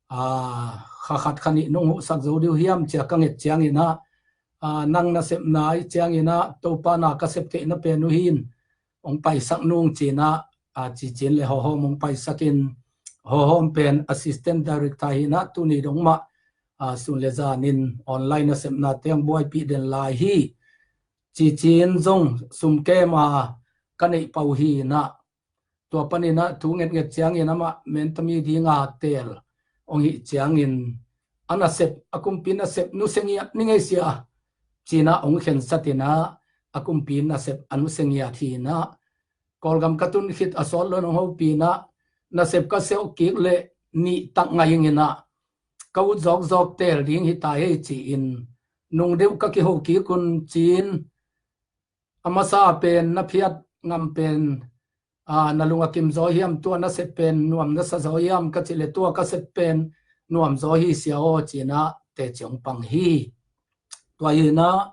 aa, kha khat kha nih nong huhsak zo ding uh hiam, ci-a ka nget ciang inah, aa, nang nasepna ahih ciang inah Topan a ka sep theihna pen uh hi in, hong paisak nung, ci-inah, aa, Cicin le Hawhawm hong paisak in, Hawhawm pen assistant director hi inah tuni dong mah, aa, sun le zanin online nasepnate hong buaipih den lai hi. Cicin zong sum kem a ka neih pah uh hi inah, tua pan inah thu ngetnget ciangin amah mentami dinga teel hong hih ciangin, a nasep, a kumpi nasep nusia ngiat ni ngei sia, ci-inah hong khensat inah, a kumpi nasep a nusia ngiat hi inah, Kawlgam ka tun khit a sawt lo in hong hopih inah, nasep ka siauh kik leh nih tak ngai ing inah, ka ut zawkzawk teel ding hi ta ei, ci-in, nung deuh ka kiho kik un, ci-in, a masa pen na phiat ngam pen, aa, na lung a kim zaw hiam, tua na sep pen nuam na sa zaw hiam, ka cih leh tua ka sep pen nuam zaw hi sia aw, ci-inah teci hong pang hi. Tua hi inah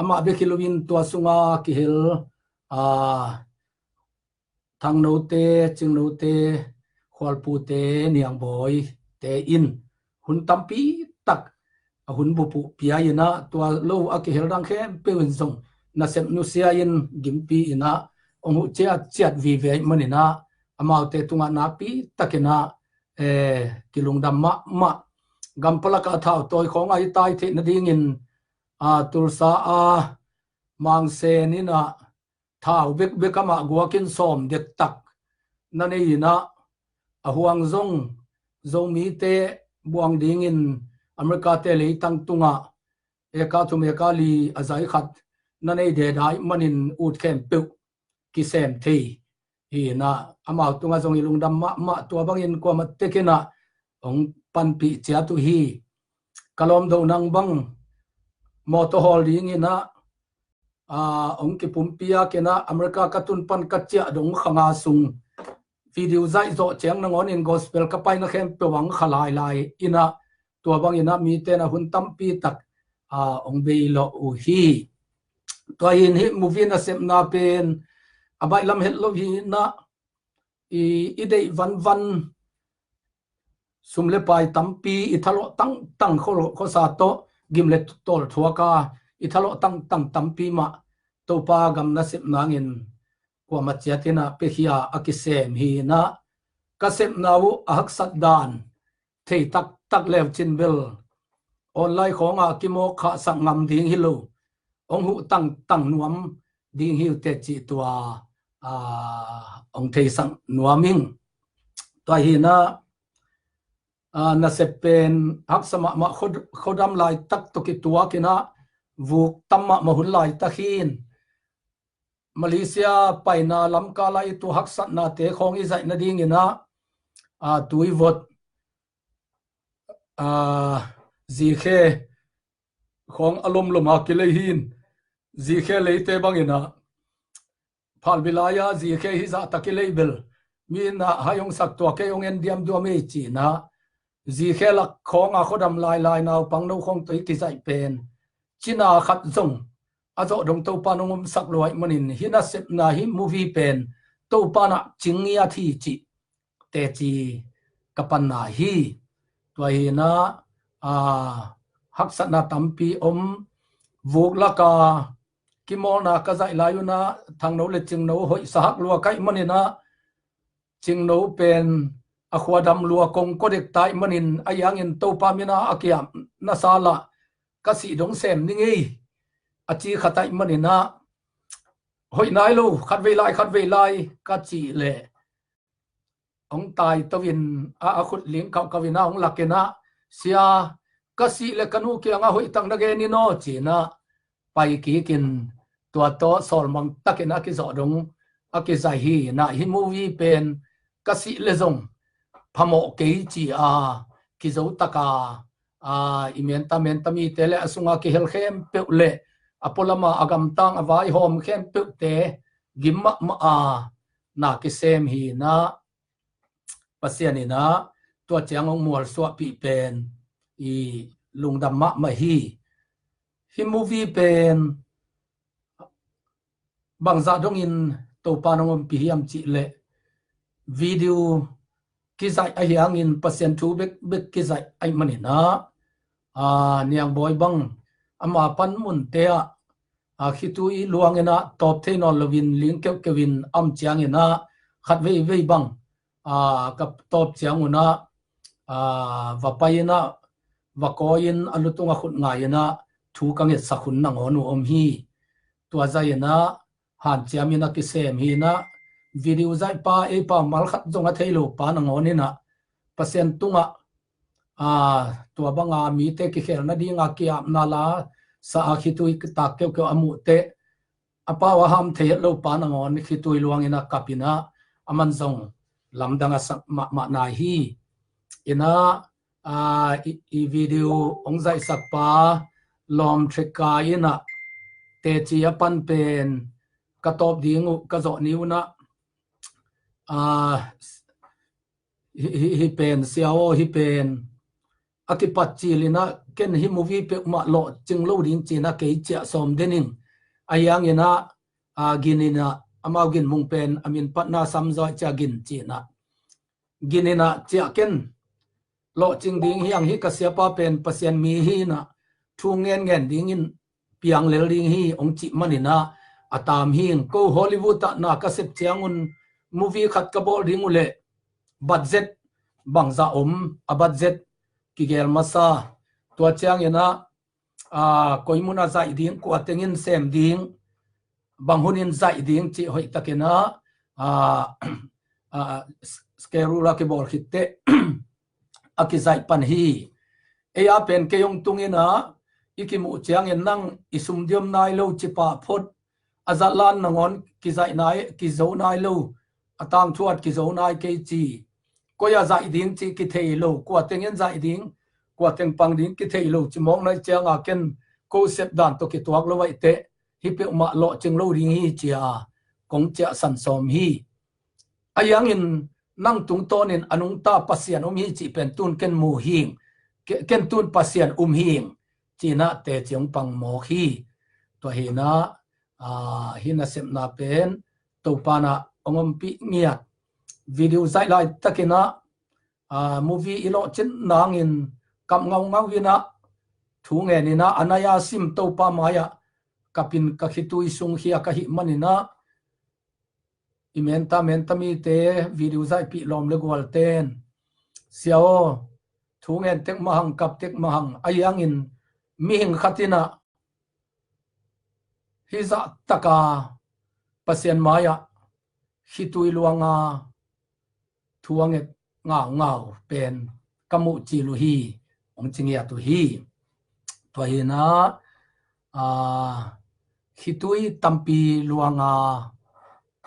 amah bek hi loin tua sunga kihel, aa, Thangnote, Cingnote, Khualpute, Niangbawite in hun tampi tak a hun bup uh pia inah, tua lo a kihel dang khempeuh in zong nasep nusia in gimpi inah hong huh ciatciat vive ahih man inah, amaute tungah nakpi tak inah, eh, kilungdam mahmah. Gam palak a thau tawi khawng a i tai theih nadingin, aa, Tulsa a Mang Sen inah thau bekbek amah guakin sawm dektak na nei inah, a huang zong Zomite buang dingin Americate leitang tungah eka thum eka li a zai khat na nei deda ahih manin ut khempeuh kisem thei hi inah, amau tungah zong i lungdam mahmah. Tua bangin kuamah tek inah hong panpih ciat uh hi. Ka lawm do nang bang mawtaw hawl ding inah, aa, hong kipumpiak inah, America ka tun pan ka ciah dong kha nga sung video zaih zawh ciang nangawnin gospel ka paina khempeuh ah hong kha lailai inah, tua bang inah mite na hun tampi tak, aa, hong bei lawh uh hi. Tua hi in hih movie nasepna pen a baih lam het lo hi inah, i, i deih vanvan sum le pai tampi, i thalawh tangtang khuasa tawh gim le tawl thuak a, i thalawh tangtang tampi mah Topa gam nasepna hangin kuamah ciat inah piakhia a kisem hi inah, ka sepna uh a haksat dan thei taktak le uh cin bel online khawngah kimawk khahsak ngam ding hi lo, hong huh tangtang nuam ding hi uh teh cih tua, aa, hong theisak nuam ing. Tua hi inah, aa, nasep pen haksa mahmah, khuadam laitak tawh kituak inah vuk tam mahmah hun laitak hi in, Malaysia paina lamkal ah i tuah haksatnate khawng i zaih nading inah, aa, tuivot a, zikhe khawng a lomlom a kilei hi in, zikhe leite bangin ah phalbi lai-a zikhe hi zahtak kilei bel mi in ah hai hong sak, tua kei hong en diamduam ei ci-in ah, zikhe lak khawng a khuadam lailai naupang no khawng tawh i kizaih pen cina khat zong a zawh dong Topa in hong omsak lua ahih manin, hih nasepna, hih movie pen Topa in ah cing ngiat hi cih teci ka panna hi. Tua hi in ah, a, haksatna tampi om. Vuk laka kimawlna ka zaih lai un ah Thangno le Cingno hoihsa hak lua ka hih manin ah, Cingno pen a khuadam lua kong kua dek ta ahih manin, ahi hangin Topa min a a kiam nasa lah ka sih dong sem ning ei, a ci khat ahih manin ah, hoih nai lo, khatvei lai, khatvei lai ka cih leh, hong tai to in a, a khut ling kauhkauh in ah hong lak in ah, "Sia, ka sih le ka nu kiangah hoih tak na gen in aw," ci-in ah pai kik in, tua tawh sawlmang takin a kizawh dong a kizaih hi in ah, hih movie pen ka sih le zong phamawh kei ci-a kizo taka, a, i menta menta mite le a sunga kihel khempeuh le a pualama a gamtang a vaihawm khempeuhte gim mahmah a na kisem hi in ah, Pasian in ah tua ciang hong mualsuahpih pen i lungdam mahmah hi. Hih movie pen bangzah dongin Topa in hong ompih hiam cih leh, video kizaih ahi hangin Pasian thu bekbek kizaih ahih manin ah, a, Niangbawi bang ama panmunte ah, a, khitui luang in ah tawp thei nawn loin ling keuhkeuh in a om ciangin ah, khat veivei bang, a, ka tawp ciang un ah, a, va pai in ah, va kawi in, a lutung a khut ngai in ah thu ka ngetsak hun nangawn uh om hi. Tua zaih in ah hanciam in a kisem hi in ah, video zaihpa, ei pau mal khat zong a thei lopa nangawn in ah, Pasian tungah, a, tua banga mite kikhelna dinga kiapna la sa a khitui tak keuhkeuh a muh teh, a pau a ham thei het lopa nangawn khitui luang in ah kap in ah, aman zong lamdang a sak mahmah nai hi. In ah, a, i, i video hong zaihsakpa Lawm Thika in ah teci a pan pen ka tawp ding uh ka zawh ni un ah, a, hih, hih, hih pen, "Sia aw, hih pen a kipat cil in ah, ken hih movie peuhmah lawhcing lo ding," ci-in ah kei ciah sawm den ing. Ahi hangin ah, a, gin in ah, amau gin mung pen a min patna Samzaw ci-a gin ci-in ah, gin in ah ciah ken, lawhcing ding hi hang, hih ka siapa pen Pasian mi hi in ah, thu ngenngen dingin piang lel ding hi, hong cih manin ah a tam hi ing. Ko Hollywood ah na ka sep ciang un movie khat ka bawl ding uh leh, budget bangzah om, a budget kigel masa, tua ciangin ah, a, koi mun ah zaih ding, kua tengin sem ding, bang hunin zaih ding cih hoih takin ah, a, a, schedule a kibawl khit teh a kizaih pan hi. Ei a pen kei hong tung in ah, i kimuh ciangin nang i sum diam nai lo ci pah phot, a zatlan nangawn kizaih nai, kizo nai lo, a tangthuat kizo nai kei ci. Koi ah zaih ding cih kithei lo, kua tengin zaih ding, kua teng pang ding kithei lo ci mawk nai cianga ken ko sep dan tawh kituak lo ahih teh, hih peuhmah lawhcing lo ding hi ci-a kong ciah san sawm hi. Ahi hangin nang tungtawnin a nungta Pasian om hi cih pen tun ken mu hi ing, ke-, ken tun Pasian um hi ing, ci-in ah teci hong pang mawk hi. Tua hi in ah, a, hih nasepna pen Topa in ah hong ompih ngiat. Video zaih laitakin ah, a, movie i lawhcin nangin kap ngaungau in ah, thu ngen in ah, a nai a sim Topa mai-ah kap in ka khitui sungkhia ka hih manin ah, i menta menta mite, video zaihpih lawm le gualten, "Sia aw, thu ngen tek mah hang, kap tek mah hang," ahi hangin mihing khat in ah hih zah taka Pasian mai-ah khitui luanga thu a nget ngaungau pen ka muh cil uh hi, hong ci ngiat uh hi. Tua hi in ah, a, khitui tampi luanga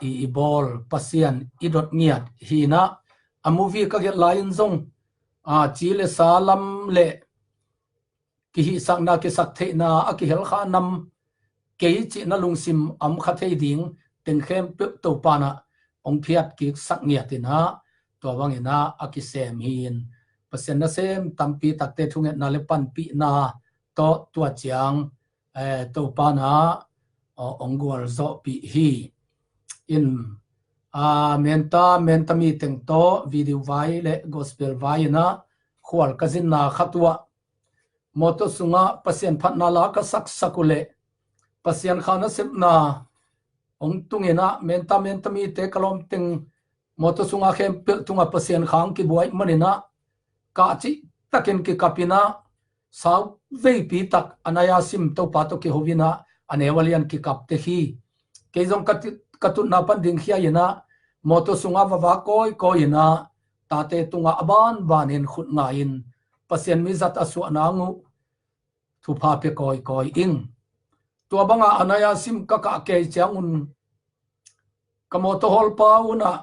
i, i bawl, Pasian i dot ngiat hi in ah, a movie ka gelh lai-in zong, a, ci le sa lam le kihihsakna, kisaktheihna a kihel kha nam kei cihna lungsim a om kha thei ding teng khempeuh Topa in ah hong phiat kiksak ngiat in ah, tua bangin ah a kisem hi in, Pasian nasem tampi takte thungetna le panpihna tawh tua ciang, eh, Topa in ah, aw, hong gualzawhpih hi. In, a, Menta, Menta mi teng tawh video vai le gospel vai in ah khual ka zinna khat uh ah, mawtaw sungah Pasian phatna la ka saksak uh leh, Pasian kha nasepna hong tung in ah, Menta, Menta mite ka lawm teng mawtaw sungah khempeuh tungah Pasian kha hong kibuai man in ah, kah cih takin kikap in ah, sau veipi tak a nai a sim Topa tawh kiho in ah, a neu a lian kikap tek hi. Kei zong ka ti-, ka tutna pan ding khia in ah, mawtaw sungah vava kawikawi in ah, tate tungah a banbanin khut nga in, Pasian mi zat a suahna hang uh thupha pia kawikawi ing. Tua banga a nai a sim ka kah kei ciangun, ka mawtaw hawlpa un ah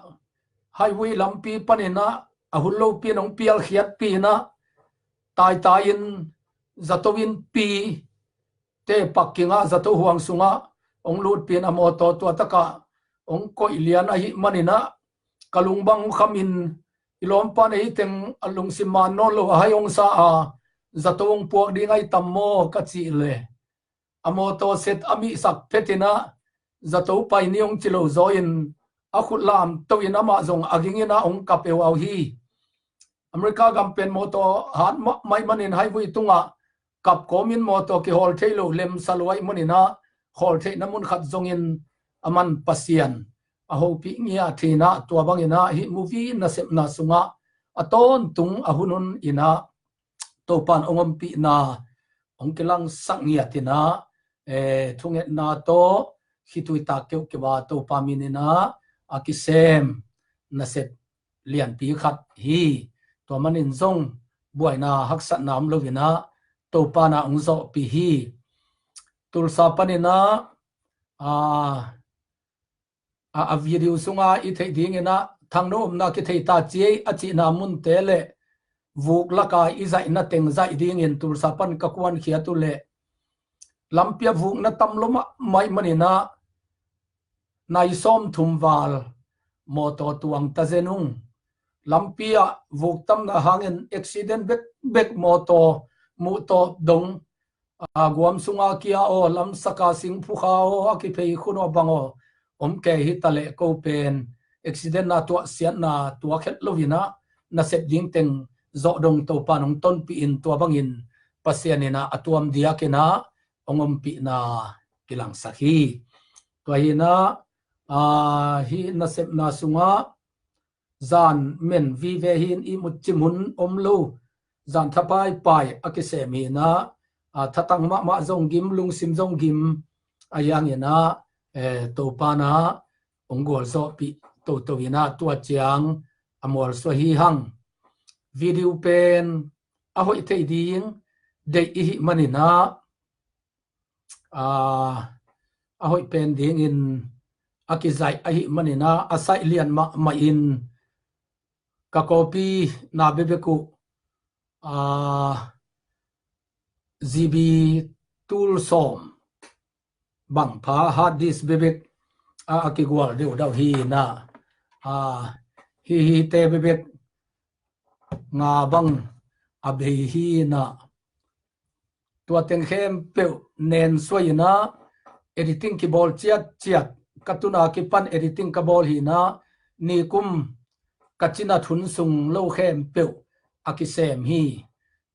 highway lampi pan in ah, a hun lopi in hong pialkhiatpih in ah, taitai in zato innpi te parking ah, zato huang sungah hong lutpih in, a mawtaw tua takah hong koih lian ahih man in ah, ka lung bang kham in, i lawmpa in ei teng a lungsim man nawn lo a hai hong sa a, zato hong puak ding ahi tam maw ka cih leh, a mawtaw set a mihsak phet in ah, zato pai ni hong ci lo zaw in, a khut lamto in amah zong a ging in ah hong kap euau hi. America gam pen mawtaw hat mahmah ahih manin highway tungah kap kawmin mawtaw kihawl thei lo lemsa lo ahih man in ah, hawl theihna mun khat zongin aman Pasian a hopih ngiat hi in ah, tua bangin ah hih movie nasepna sungah a tawntung a hun hun in ah Topa in hong ompihna hong kilangsak ngiat in ah, eh, thungetna tawh khitui tak keuhkeuh a Topa min in ah a kisem nasep lianpi khat hi. Tua manin zong buaina haksatna om lo in ah, Topa in ah hong zawhpih hi. Tulsa pan in ah, a, a, a video sunga i theih ding in ah, Thangno omna kithei ta ci ei a cihna munte le vuk laka i zaihna teng zaih dingin Tulsa pan ka kuankhiat uh leh, lampi ah vukna tam lo mahmah ahih man in ah, nai sawmthum val mawtaw tuang ta zen ung. Lampi ah vuk tamna hangin accident bekbek, mawtaw muhtawp dong, a, guam sunga kia aw, lamsaka singphukha aw, a kiphei khun aw bang aw om kei hi ta leh, ko pen accident na tuahsiatna tuak het lo in ah, nasep ding teng zawh dong Topa in hong tonpih in, tua bangin Pasian in ah a tuam diak in ah hong ompihna kilangsak hi. Tua hi in ah, a, hih nasepna sungah zan men vive hi in, ihmut cim hun om lo, zan tha paipai a kisem hi in ah, a, thatang mahmah zong gim, lungsim zong gim, ahi hangin ah, eh, Topa in ah hong gualzawhpih toto in ah, tua ciang a mualsuah hi hang. Video pen a hoih thei ding deih i hih man in ah, a, a hoih pen dingin a kizaih ahih man in ah, a saih lian mahmah in ka copy na bekbek uh, a, GB tul sawm bang pha, hard disk bekbek a, a kigual deuhdeuh hi in ah, a, hihite bekbek nga bang a bei hi in ah, tua teng khempeuh nen suai in ah, editing kibawl ciatciat, ka tun a kipan editing ka bawl hi in ah, nikum ka cina thun sung lo khempeuh a kisem hi.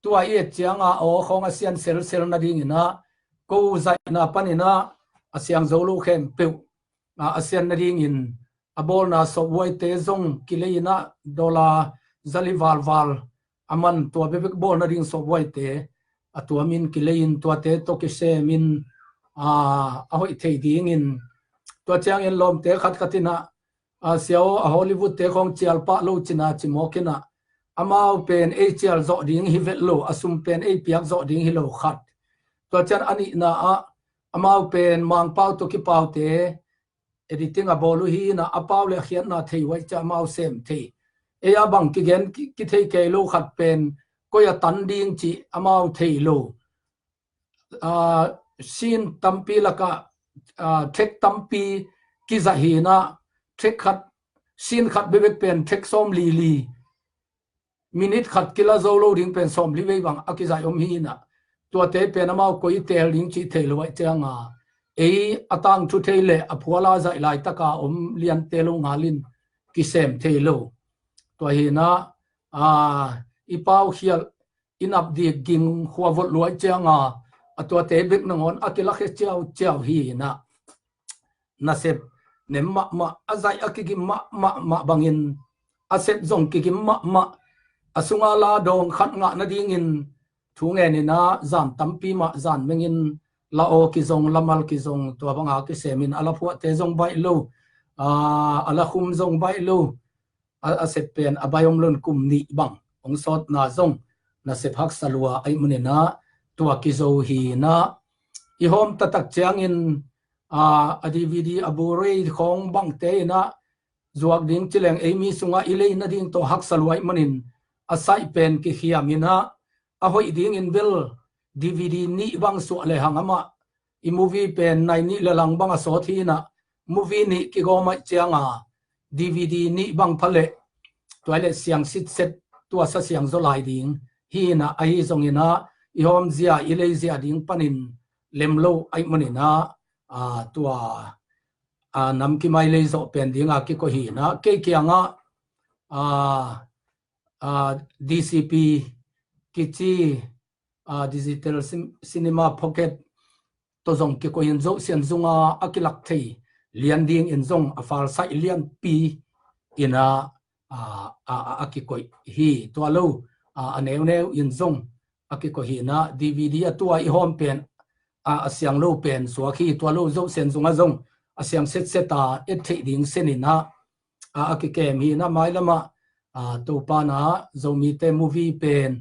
Tua i et ciang a aw khawng a sian selsel nading in ah, ko zaihna pan in ah a siang zo lo khempeuh, a, a sian nadingin a bawlna softwarete zong kilei in ah, dollar zali valval a man, tua bekbek bawl nading softwarete a tuamin kilei in, tuate tawh kisem in, a, a hoih thei dingin, tua ciangin lawmte khatkhat in ah, a, sia aw, a Hollywoodte khawng cial pah lo cina ci mawk in ah, amau pen ei cial zawh ding hi vet lo, a sum pen ei piak zawh ding hi lo khat. Tua ciang a nihna ah, amau pen Mangpau tawh kipaute editing a bawl uh hi in ah, a pau le a khiatna thei uh ahih ciang amau sem thei. Ei a bang kigen ki, kithei kei lo khat pen koi a tan ding cih amau thei lo. Aa, scene tampi lakah, aa, track tampi kizah hi inah, track khat, scene khat bekbek pen track sawmli li, minute khat kila zo lo ding pen sawmli vei bang a kizah om hi inah, tuate pen amau koi i teel ding cih thei lo ahih cianga, ei a tangthu thei le a phuala zaih laitaka om liante lo ngalin kisem thei lo. Tua hi inah, aa, i paukhial i nap dik ging khua volh luai cianga a tuate bek nangawn a kilakhia ciauciau hi inah, nasep nem mahmah, a zaih a kigim mahmah mah bangin, a sep zong kigim mahmah, a sunga la dawng khat ngah nadingin thu ngen inah zan tampi mah zan mengin la aw kizong, la mal kizong, tua banga kisemin a la phuahte zong baih lo, aa, a la khum zong baih lo, a, a sep pen a bai om lon kum nih bang hong sawtna zong nasep haksa lua ahih man inah tua kizo hi inah, i hawm taktak ciangin, a, a DVD a Blu-ray khawng bangte inah zuak ding ci leng ei mi sungah i lei nading tawh haksa lua ahih manin a saih pen kikhiam inah, a hoih dingin bel DVD nih bang suah le hang amah i movie pen nai nih le lang bang a sawt hi inah, movie nih kigawm ahih cianga DVD nih bang pha leh tua leh siang sitset, tua sa siang zaw lai ding hi inah, ahi zong inah i hawmzia i leizia ding panin lem lo ahih man inah, aa, tua, aa, nam kimai lei zawh pen dinga kikoih hi inah, kei kiangah, aa, aa, DCP kici, aa, Digital Cin-, Cinema Pocket tawh zong kikoih in Zo Sian Zunga a kilak thei lian dingin zong a falsaih lianpi inah, aa, a, a, a kikoih hi. Tua lo, aa, a neuneu in zong a kikoih hi inah, DVD a tua i hawm pen, aa, a siang lo pen suak hi. Tua lo Zo Sian Zunga zong a siang setset a et theih ding sen inah, a, a kikem hi inah, mailamah, a, Topa inah Zomite movie pen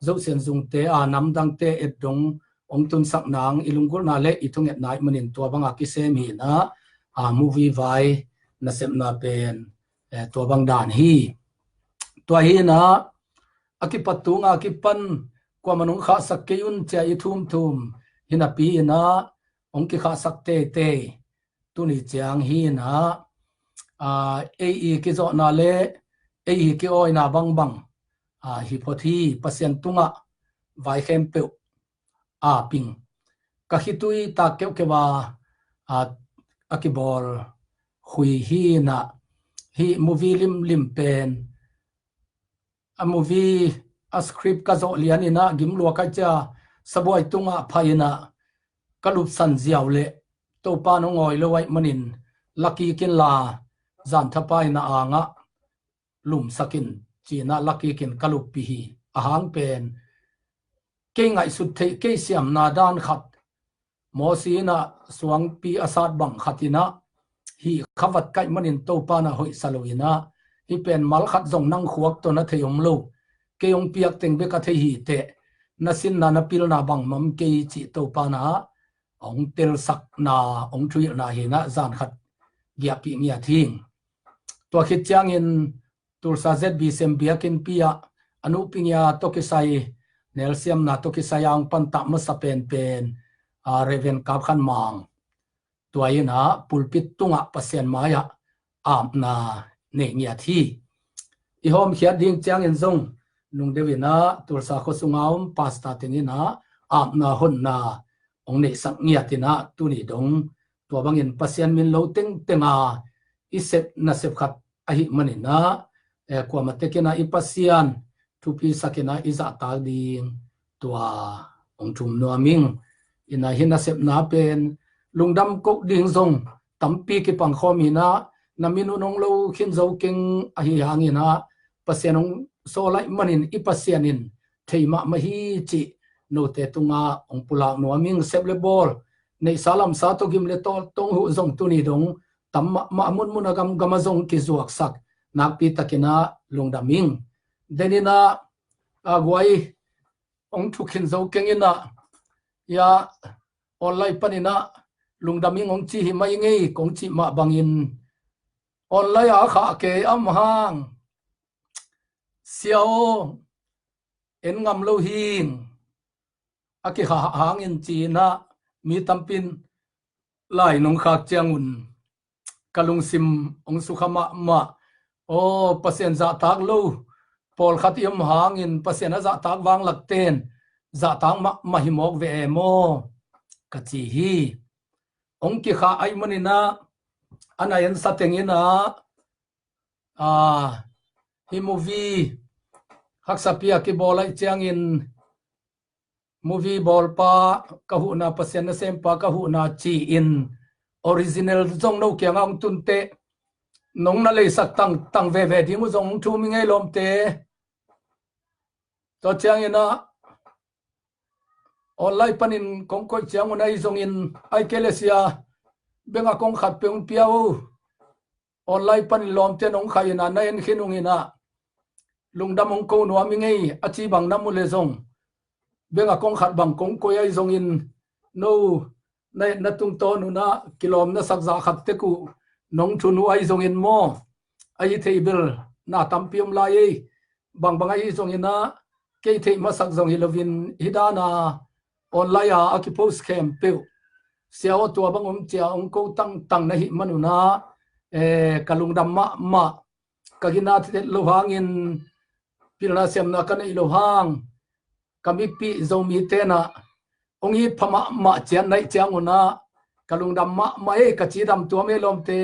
Zo Sian Zungte, a, namdangte et dong hong tunsak nang i lunggulhna le i thungetna ahih manin tua banga kisem hi inah, a, movie vai nasepna pen, eh, tua bang dan hi. Tua hi inah a kipat tunga kipan kuamah in hong khahsak kei un cia i thumthum hi napi inah hong kikhahsak teitei. Tuni ciang hi inah, aa, ei i kizawhna le ei i kiawina bangbang, aa, hi phot hi. Pasian tungah vai khempeuh a ping ka khitui tak keuhkeuh a, aa, a kibawl khui hi inah, hih movie limlim pen, a movie a script ka zawh lian inah gim lua ka hih cia, sabuai tungah phai inah ka lupsan ziau leh Topa in hong awi lo ahih manin la kik inla, zan thapa in a angah lumsak in ci inah la kik in ka luppih hi. A hang pen kei ngaihsut theih, kei siamna dan khat, Mosi inah suangpi a sat bang khat inah, hih khavat ka hih manin Topa inah hoihsa lo inah, hih pen mal khat zong nang khuak tawh na thei om lo, kei hong piak teng bek a thei hi teh, na sinna na pilna bangmah om kei cih Topa inah hong telsakna, hong thuhilhna hi inah zan khat giahpih ngiat hi ing. Tua khit ciangin Tulsa ZBCM biakinnpi ah a nupi ngia tawh kisai, nelsiamna tawh kisai a hong pantah masa penpen, a, Reverend Kap Khan Mang, tua inah pulpit tungah Pasian mai-ah apna nei ngiat hi. I hawmkhiat ding ciangin zong nungdeuh inah Tulsa khuasunga om pastor teng inah apna honna hong neihsak ngiat inah, tuni dong tua bangin Pasian min lo tengtenga i sep nasep khat ahih man inah, eh, kuamah tek inah i Pasian thupisak inah i zahtak ding tua hong thum nuam ing. Inah hih nasepna pen lungdam koh ding zong tampi kipangkhawm inah, na min un hong lo khin zo keng ahih hang inah, Pasian hong sawl ahih manin i Pasian in thei mahmah hi cih note tungah hong pulak nuam ing. Sep le bawl, neihsa lamsa tawh gim le tawl tawh huh zong tuni dong tam mahmah, a munmun a gamgam ah zong kizuaksak nakpi tak inah lungdam ing. Den inah, a, guai hong thukhin zo keng inah, ya, online pan inah lungdam ing hong ci hi mai ngei, kong cih mah bangin online a khah kei om hang Sia aw, en ngam lo hing, a kikhah hangin ci-in ah mi tampi in lai nong khak ciangun ka lungsim hong sukha mahmah. Aw, Pasian zahtak lo pawlkhat i om hangin Pasian a zahtak vanglakte in zahtak mahmah hi mawk ve e maw, ka ci hi. Hong kikhah ahih manin ah a na en sa teng in ah, a, hih movie haksa piak i bawl ahih ciangin movie bawlpa ka huhna, Pasian nasempa ka huhna ci-in original zong no kiangah hong tun teh nong na leisak tangtang veve ding uh zong hong thum hi ing ei lawmte. Tua ciangin ah online panin kong koih ciangun ahi zongin, ahih kei leh sia, bengah kong khat peuh hong pia o. Online panin lawmte in hong khah in ah na en khin ung in ah, lungdam hong ko nuam ing ei, a ci bang na mu leh zong, bengah kong khat bang kong koih ahi zongin, no na, na tungtawn un ah kilawm na sak zah khat tek uh nong thun uh ahi zongin maw, ahi thei bel na tampi om lai ei. Bangbang ahi zongin ah kei theih masak zong hi loin hih dan a online a a kipost khempeuh, sia aw, tua bang om cia hong ko tangtang na hih man un ah, eh, ka lungdam mahmah. Ka gina theih lo hangin pilna siamna ka neih lo hang ka mipih Zomite in ah hong it pha mahmah ciat na hih ciangun ah ka lungdam mahmah ei, ka cidam tuam ei lawmte.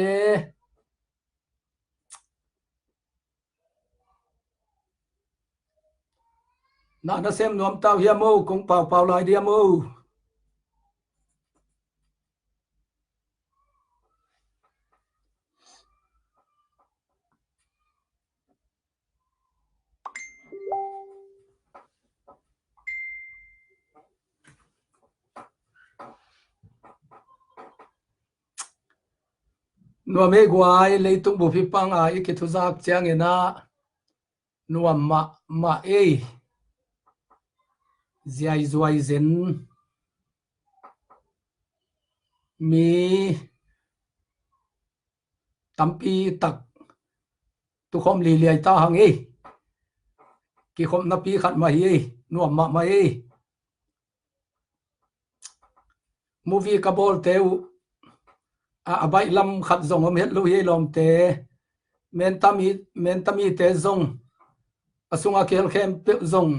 Na, na sem nuam ta uh hiam o, kong paupau lai diam o. Nuam ei guai, leitung bup hih panga i kithuzak ciangin ah nuam mahmah ei. Ziaizuai zen, mi tampi tak tukhawm liliai ta hang ei. Kikhopnapi khat mah hi ei, nuam mahmah ei. Movie ka bawlte uh a, a baih lam khat zong om het lo hi ei lawmte. Mentami, mentamite zong, a sunga kihel khempeuh zong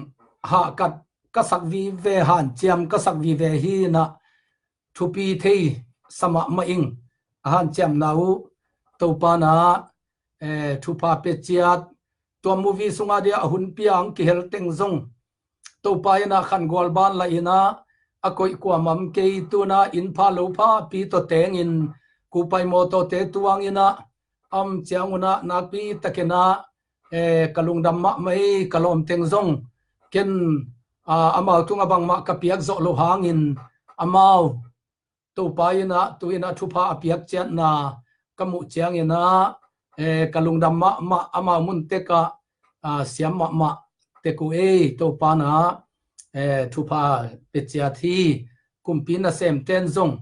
hahkat ka sak vive, hanciam ka sak vive hi in ah, thupi thei sa mahmah ing. A hanciamna uh Topa in ah, eh, thupha pia ciat. Tua movie sunga dia a hun piang kihel teng zong Topa in ah khangual ban la in ah, a koih kuamah om kei, tu in ah inn pha lo pha pi tawh tengin kupai mawtawte tuang in ah, a om ciangun ah nakpi takin ah, eh, ka lungdam mahmah ei, ka lawm teng zong. Ken, ah, amau tungah bangmah ka piak zawh loh hangin amau Topa in ah tu in ah thupha a piak ciatna ka muh ciangin ah, eh, ka lungdam mahmah, amau mun tekah, ah, siam mahmah tek uh ei. Topa in ah, eh, thupha pia ciat hi. Kumpi nasemte in zong,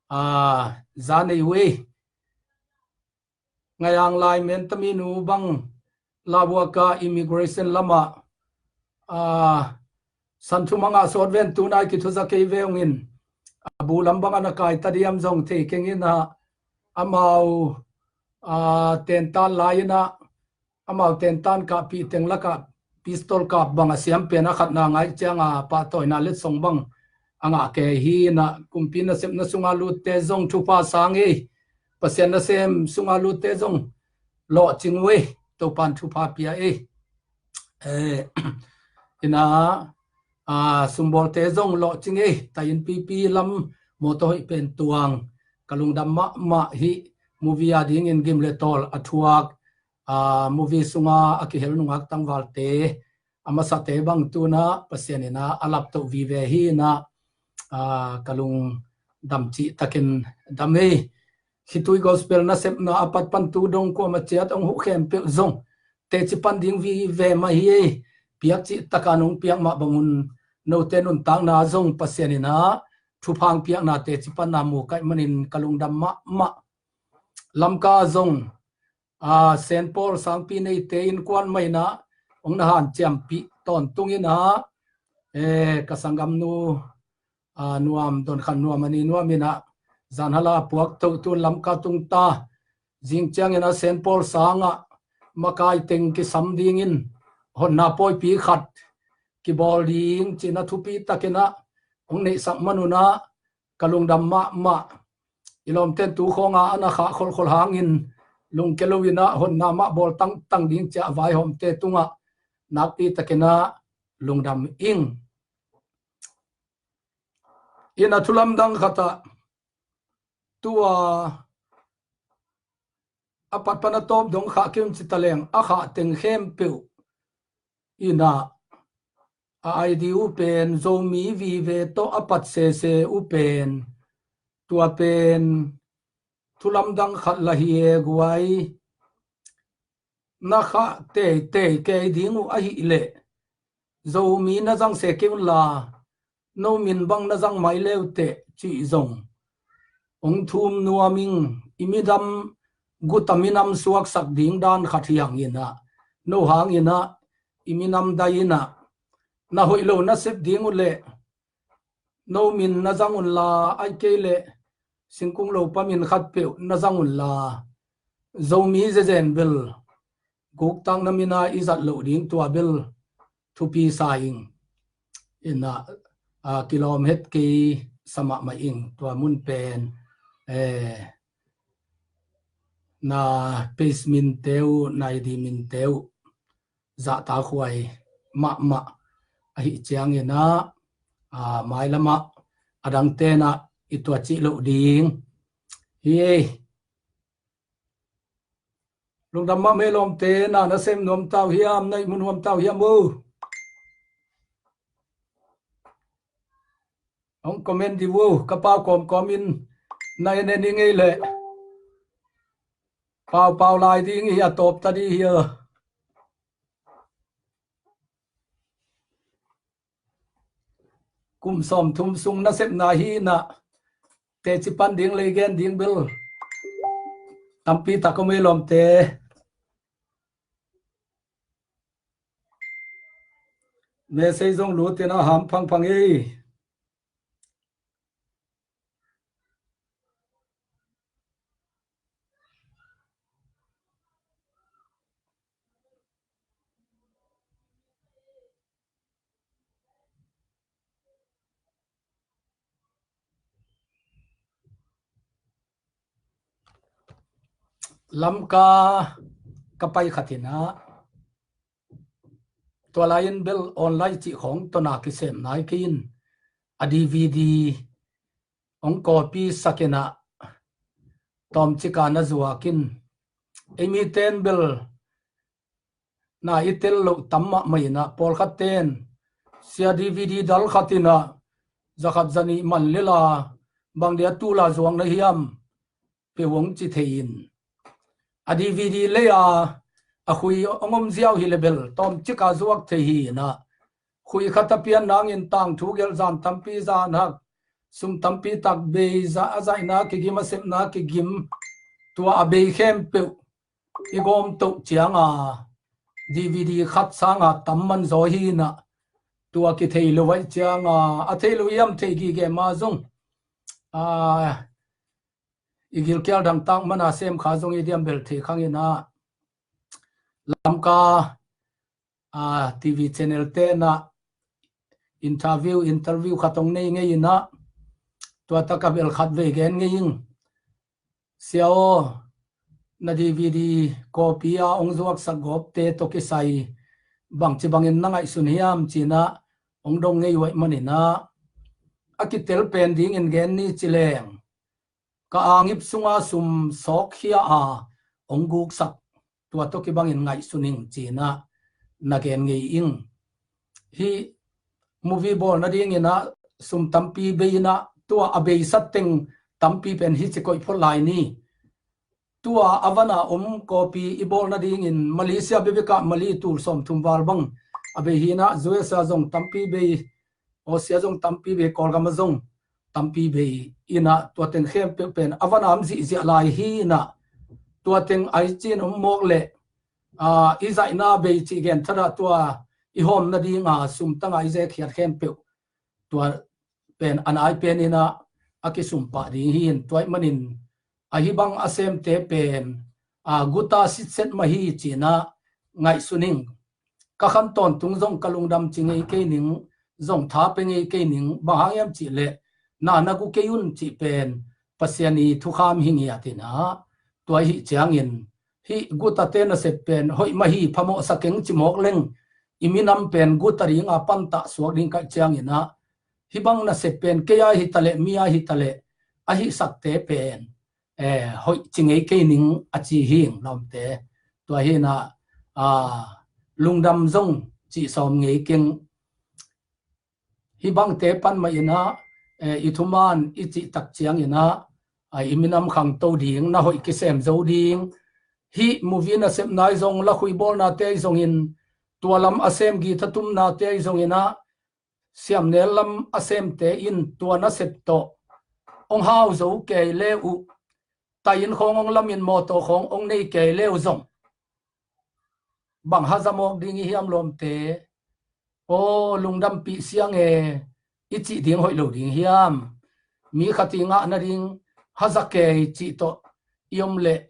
ah, za nei uh ei. Ngaiang lai mentami nu bang Labuaka immigration lamah, ah, san thum a ngah sawt ven, tu in ah kithuza kei ve ung in, ah, bu lam bang a na kai ta diam zong thei keng in ah, amau, ah, tentan lai in ah, amau tentan kahpih teng lakah pistol kap bang a siam pen a khatna ngaih cianga pahtawina letsong bang a ngah kei hi in ah, kumpi nasepna sunga lutte zong thupha sang ei. Pasian nasem sunga lutte zong lawhcing uh ei, Topan thupha pia ei. Eh, in ah, ah, sumbawlte zong lawhcing ei, tainpipi lam mawtaw hoih pen tuang. Ka lungdam mahmah hi. Movie a dingin gim le tawl a thuak, ah, movie sunga a kihel nungak tangvalte, a masate bang tu in ah Pasian in ah a laptoh vive hi in ah, ah, ka lungdam cihtakin dam ei. Khitui Gospel nasepna a pat pan tu dong kuamah ciat hong huh khempeuh zong teci pan ding vive mah hi ei. Piak cihtaka nong piak mah bangun note nuntakna zong Pasian in ah thupha hong piakna teci panna mu ka hih manin ka lungdam mahmah. Lamka zong, ah, Saint Paul sangpi neite innkuan mah in ah hong na hanciampih tawntung in ah, eh, ka sanggamnu, ah, Nuam, Don Khan Nuam a ni Nuam in ah, zan hala puak to tun Lamka tung ta, zing ciangin ah Saint Paul sangah makai teng kisam dingin honna pawipi khat kibawl ding ci-in ah thupi takin ah hong neihsak man un ah ka lungdam mahmah. I lawmten tu khawnga a na khah kholkhol hangin lungke lo in ah honna mah bawl tangtang ding ci-a a vaihawmte tungah nakpi takin ah lungdam ing. In ah thu lamdang khat ah tua a pat pan a tawp dong khah kei un ci ta leng, a khah teng khempeuh in ah a I D uh pen Zomi vive tawh a pat sese uh pen, tua pen thu lamdang khat la hi e guai. Na khah teitei kei ding uh ahih leh Zomi na zang se kei un la, no min bang na zang mai le uh teh cih zong hong thum nuam ing. I minam guta minam suaksak ding dan khat hi hangin ah, no hangin ah i minam dai in ah, na hoih lo na sep ding uh leh no min na zang un la, ahih kei leh singkung lopa min khat peuh na zang un la, Zomi zezen bel guktakna min a i zat loh ding tua bel thupi sa ing. In ah, a, kilawm het kei sa mahmah ing. Tua mun pen, eh, na page minte uh, na I D minte uh zahtakhuai mahmah ahih ciangin ah, a, mailam ah a dangte'n ah i tuat cih loh ding hi ei. Lungdam mahmah e lawmte, na na sem nuam ta uh hiam, na ihmu nuam ta uh hiam uh? Hong comment dih uh, ka pau kawmkawm in na en en ing ei leh. Paupau lai ding hi a, tawp ta dih hi a. Kum sawmthum sung nasepna hi in ah, teci pan ding lei gen ding bel tampi tak om ei lawmte. Message zong lut in ah ham phangphang ei. Lamka ka pai khat in ah, tua lai-in bel online cih khawng tawh na kisem nai kei in, a D V D hong copy sak in ah tawmcik a na zuak in, ei mite'n bel na i tel loh tam mahmah in ah, pawlkhatte'n sia D V D dal khat in ah zakhat zanih man lel a, bang dia tul a zuak na hiam, pe uh hong ci thei in, a D V D lei a, a khui hong om ziau hi leh bel tawmcik a zuak thei hi in ah, khui khat a pian nangin tangthu gelh, zan tampi zan hak, sum tampi tak bei, za a zaihna kigim, a sepna kigim, tua a bei khempeuh i gawm toh ciang a, D V D khat sang a tam man zaw hi in ah, tua kithei lo ahih ciang a, a thei lo hiam, thei gige mah zong, a, i gilkial dangtak man a sem kha zong i diam bel thei khang in ah, Lamka, a, T V channel te'n ah interview, interview khat hong nei ngei in ah, tua tak a bel khat vei gen ngei ing. Sia aw, na D V D copy a hong zuaksak gawpte tawh kisai bangci bangin na ngaihsun hiam ci in ah hong dong ngei uh ahih manin ah, a kitel pen dingin gen ni ci leng, ka angip sunga sum sawkkhia a hong guksak tua tawh kibangin ngaihsun ing ci in ah na gen ngei ing. Hih movie bawl nadingin ah sum tampi bei in ah, tua a beisa teng tampi pen hi ci koih phot lai ni. Tua a van a om copy i bawl nadingin Malaysia bekbek ah Malay tul sawmthum val bang a bei hi in ah, U S A zong tampi bei, Aussie a zong tampi bei, Kawlgam a zong tampi bei in ah, tua teng khempeuh pen a van a om zihziah lai hi in ah, tua teng a hi ci-in om mawk leh a, i zaihna bei cih gen thadah tua i hawm nadinga sumtanga i zekkhiat khempeuh tua pen a nai peninah a kisumpah ding hi in, tua ih manin ahi bang a semte pen a, guta sitset mah hi cinah ngaihsun ing. Ka khan tawntung zong ka lungdam ci ngei kei ning, zong tha pe ngei kei ning, bang hang hiam cihleh na na gu kei un cih pen Pasian i thukham hi ngiat inah, tua ahi ciangin hih gutate nasep pen hoih mah hi, phamawhsa keng ci mawk leng i minam pen guta dinga pantah suak ding kaih cianginah hih bang nasep pen kei a hitaleh mi a hitaleh a hihsakte pen eh, hoih ci ngei kei ning a ci hing lawmte. Tua hinah a, lungdam zong cih sawm ngei keng. Hih bangte pan mah inah eh, i thuman i cihtak cianginah a, i minam khangto ding, na hoih kisem zo ding. Hih movie nasepna ih zong, lakhuibawlnate ih zongin, tua lam a sem guitar tumnate ih zonginah siamnel lam a semte in tua nasep tawh hong hau zo kei le uh, tai-inn khawng hong lamin mawtaw khawng hong nei kei le uh zong bang haza mawk ding i hiam lawmte? Aw, lungdampih siang e i cih ding hoih lo ding hiam? Mi khat i ngah nading haza kei cih tawh i om leh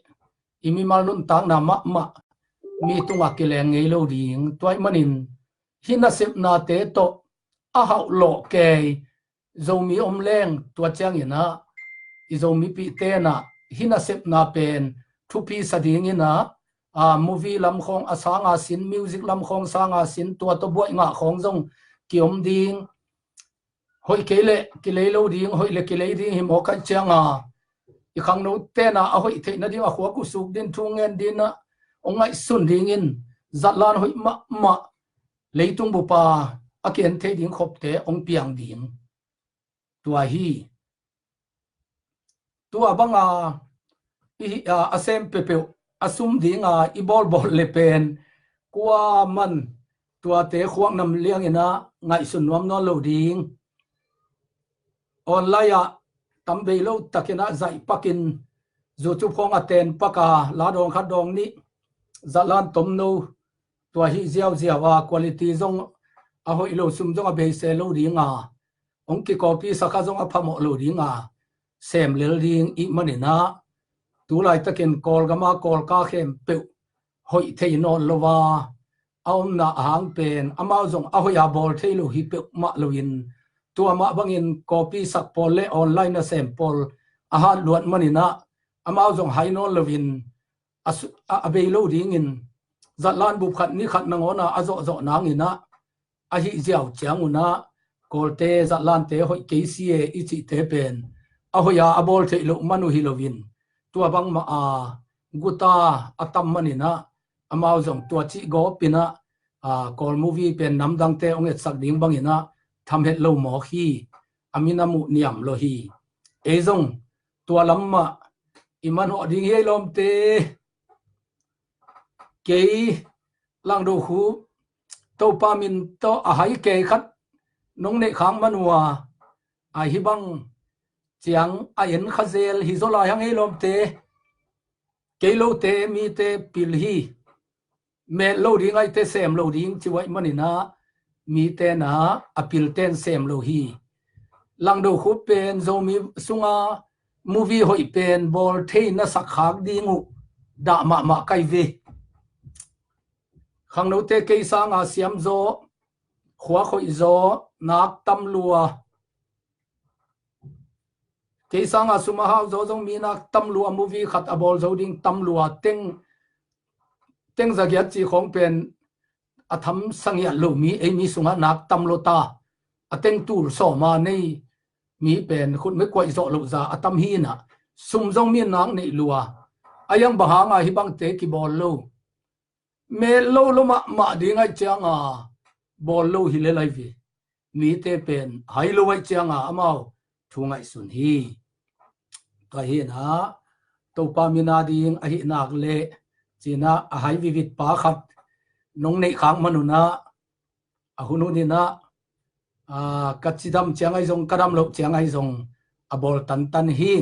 i mimal nuntakna mahmah mi tungah kileng ngei lo ding. Tua ih manin hih nasepnate tawh a hauh lawh kei Zomi om leng, tua cianginah i Zomipih tenah hih nasepna pen thupi sa dinginah a, movie lam khawng a sanga sin, music lam khawng sanga sin, tua tawh buaih ngah khawng zong kiom ding. Hoih kei leh kilei lo ding, hoih leh kilei ding hi mawk aih cianga i khangno tenah a hoih theih nading a khuak uh suk din, thu ngen dinah hong ngaihsun dingin zatlan hoih mahmah leitung bupa a kian thei ding khopte hong piang ding. Tua hi. Tua banga i, a, a sem peuhpeuh a sum dinga i bawlbawl le pen kuaman tuate khuak nam lianginah ngaihsun nuam nawn lo ding. Online ah tam bei lo takinah zaih pakin YouTube khawng a ten paka la dawng khat dawng nih zatlan tomno tua hi ziauziau a, quality zong a hoih lo, sum zong a beise lo dinga hong kikopi sakha zong a phamawh lo dinga sem lel ding ih maninah tu laitakin Kawlgama Kawlka khempeuh hoih thei nawn lo a, a omna a hang pen amau zong a hoih a bawl thei lo hi peuhmah loin, tua mah bangin kopi sak pawl le online a sem pawl a hat luat maninah amau zong hai nawn loin a, a bei lo dingin zatlan bup khat ni khat nangawna a zawhzawh nanginah ahi ziau ciangunah Kawlte zatlante hoih kei si e i cihte pen a hoih a a bawl theih loh man uh hi loin, tua bangmah a guta a tam maninah amau zong tua cih gawpinah a, Kawl movie pen namdangte hong etsak ding banginah thamhet lo mawk hi. A minam uh niam lo hi. Ei zong tua lam mah i manawh ding hi ei lawmte. Kei Langdo Khup Topa min tawh a hai kei khat nong neih khak man uh a, a hi bang ciang a en kha zel hi zaw lai hang ei lawmte. Kei lote mite pil hi. Met lo ding aite sem lo ding ci uh aih maninah mite na a pilten sem lo hi. Langdo Khup pen Zomi sunga movie hoih pen bawl thei na sak khak ding uh dah mahmah kai ve. Khangnote kei sanga siam zaw, khuak hoih zaw nak tam lua. Kei sanga sum a hau zaw zong mi nak tam lua, movie khat a bawl zo ding tam lua, teng, teng zagiat ci khawng pen a tham sangiat lo mi, ei mi sungah nak tam lo ta. A teng tul sawma nei mi pen khut me kuaih zawh loh za a tam hinah sum zong mi nak neih lua. A yang bang hanga hi bangte kibawl lo? Met lo lo mahmah ding aih cianga bawl lo hi le lai ve. Mite pen hai lo aih cianga amau thu ngaihsun hi. Tua hinah Topa mina ding ahi nak le cinah a hai vivit pa khat nong neih khak man unah a hun huninah a, ka cidam ciang ahi zong, ka dam loh ciang ahi zong a bawl tantan hi.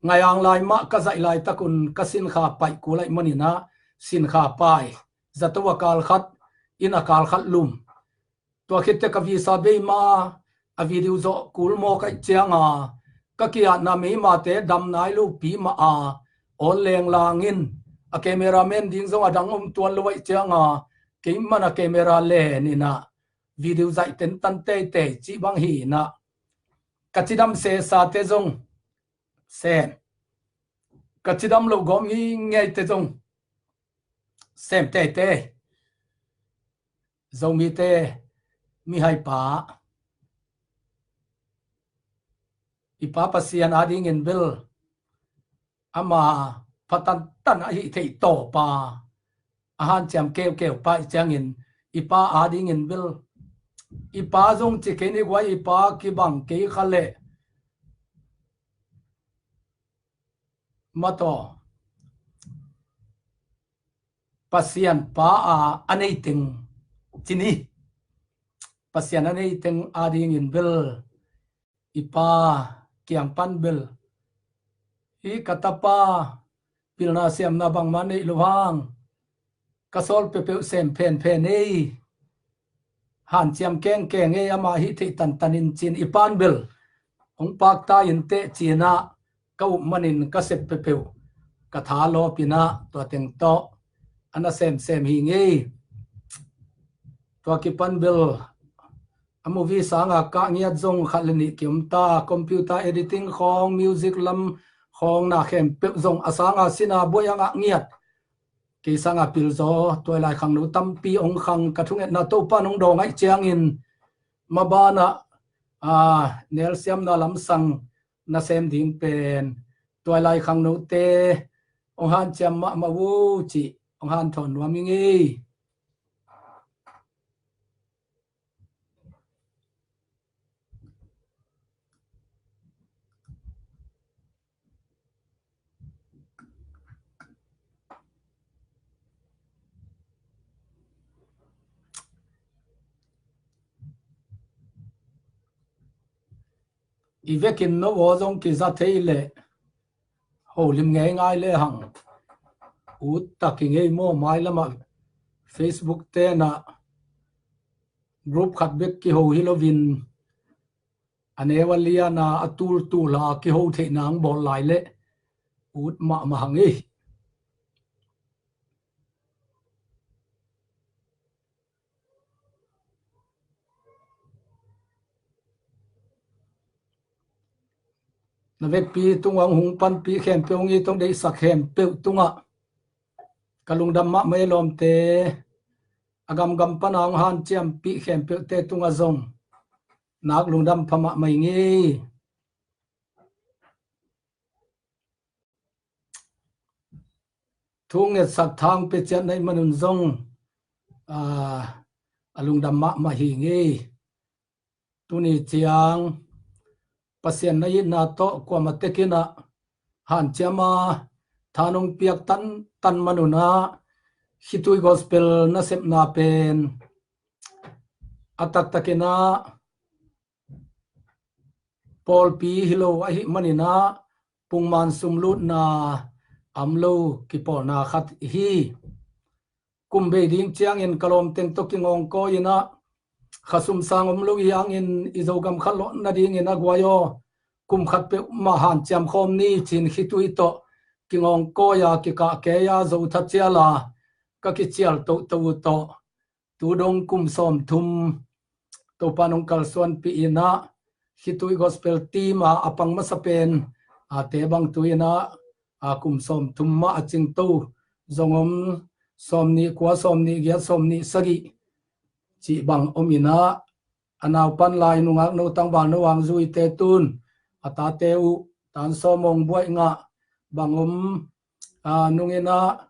Ngai ang lai mah ka zaih laitakun ka sinkha paih kul aih maninah sinkha pai, zato a kal khat, inn a kal khat lum. Tua khitte ka visa bei ma a, video zawh kul mawk ahih cianga ka kiatna meimate dam nai lopi mah a, awn leng langin a cameraman ding zong a dang om tuan lo ahih cianga keimah a camera len inah video zaih tentan teitei cih bang hi inah ka cidam sesate zong sem, ka cidam loh gawm ngingeite zong sem teitei. Zomite mihaipa i Pa Pasian adingin bel ama pha tantan ahi theih tawpa a hanciam keukeu pa i ciangin i Pa adingin bel i Pa zong ci kei ni guai i Pa kibang kei kha leh mataw Pasian pa a a nei teng ci ni. Pasian a nei teng adingin bel i Pa kiang pan bel hi ka tapa pilna siamna bangmah neih lo hang ka sawl peuhpeuh sem phenphen ei hanciam kengkeng ei ama hih theih tantanin cin i pan bel hong pakta in teh cinah ka up manin ka sep peuhpeuh ka tha lawpinah tua teng tawh a na semsem hi ngei. Tua kipan bel a movie sanga kah ngiat zong khat le nih kiom ta, computer editing khawng, music lam khawng na khempeuh zong a sanga sina buai a ngah ngiat. Kei sanga pilzaw tuailai khangno tampi ong khang ka thungetna Topa nong dawng aih ciangin mabanah a nelsiamna lamsang nasem ding pen tuailai khangnote ong hanciam mahmah uh cih ong hanthawn nuam i ngei. I vekin no aw zong kiza thei leh holim ngeingai le hang ut tak i ngei maw? Mai lamah Facebook tenah group khat bek kiho hi lovin a neu a liana a tultul a kiho theihna ang bawl lai leh ut mahmah hang ei. Na vekpi tungah hong panpih khempeuh hong i tong deihsak khempeuh tungah ka lungdam mahmah ei lawmte. A gamgam pana hong hanciampih khempeuhte tungah zong nak lungdam pha mahmah i ngei. Thu ngetsak thang peciat na i manun zong a lungdam mahmah hi ngei. Tuni ciang Pasian na itna tawh kuamah tekinah hanciama thanung piak tantan manunah khitui gospel nasepna pen a taktakinah pawlpi hi lo ahih maninah pungman sumlutna am lo kipawlna khat hi. Kum bei ding ciangin ka lawmteng tawh kingawngkawi inah kha sumsang om lo i angin i Zogam khat lawh nadingin a guai aw kum khat peuhmah hanciam khawm ni cin khitui tawh kingawngkawi a kikahkei a zo thatcial a ka kicial tohtoh uh tawh tu dong kum sawmthum Topa nong kalsuanpih inah khitui gospel team a a pang masa pen a te bang tu inah a kum sawmthum mah a cingto zong om. Sawmnih kua, sawmnih giat, sawmnih sagih cih bang om inah a naupan lai nungak no tangval no ang zuite tun a tate uh tan sawmawng buaih ngah bang om. A nung inah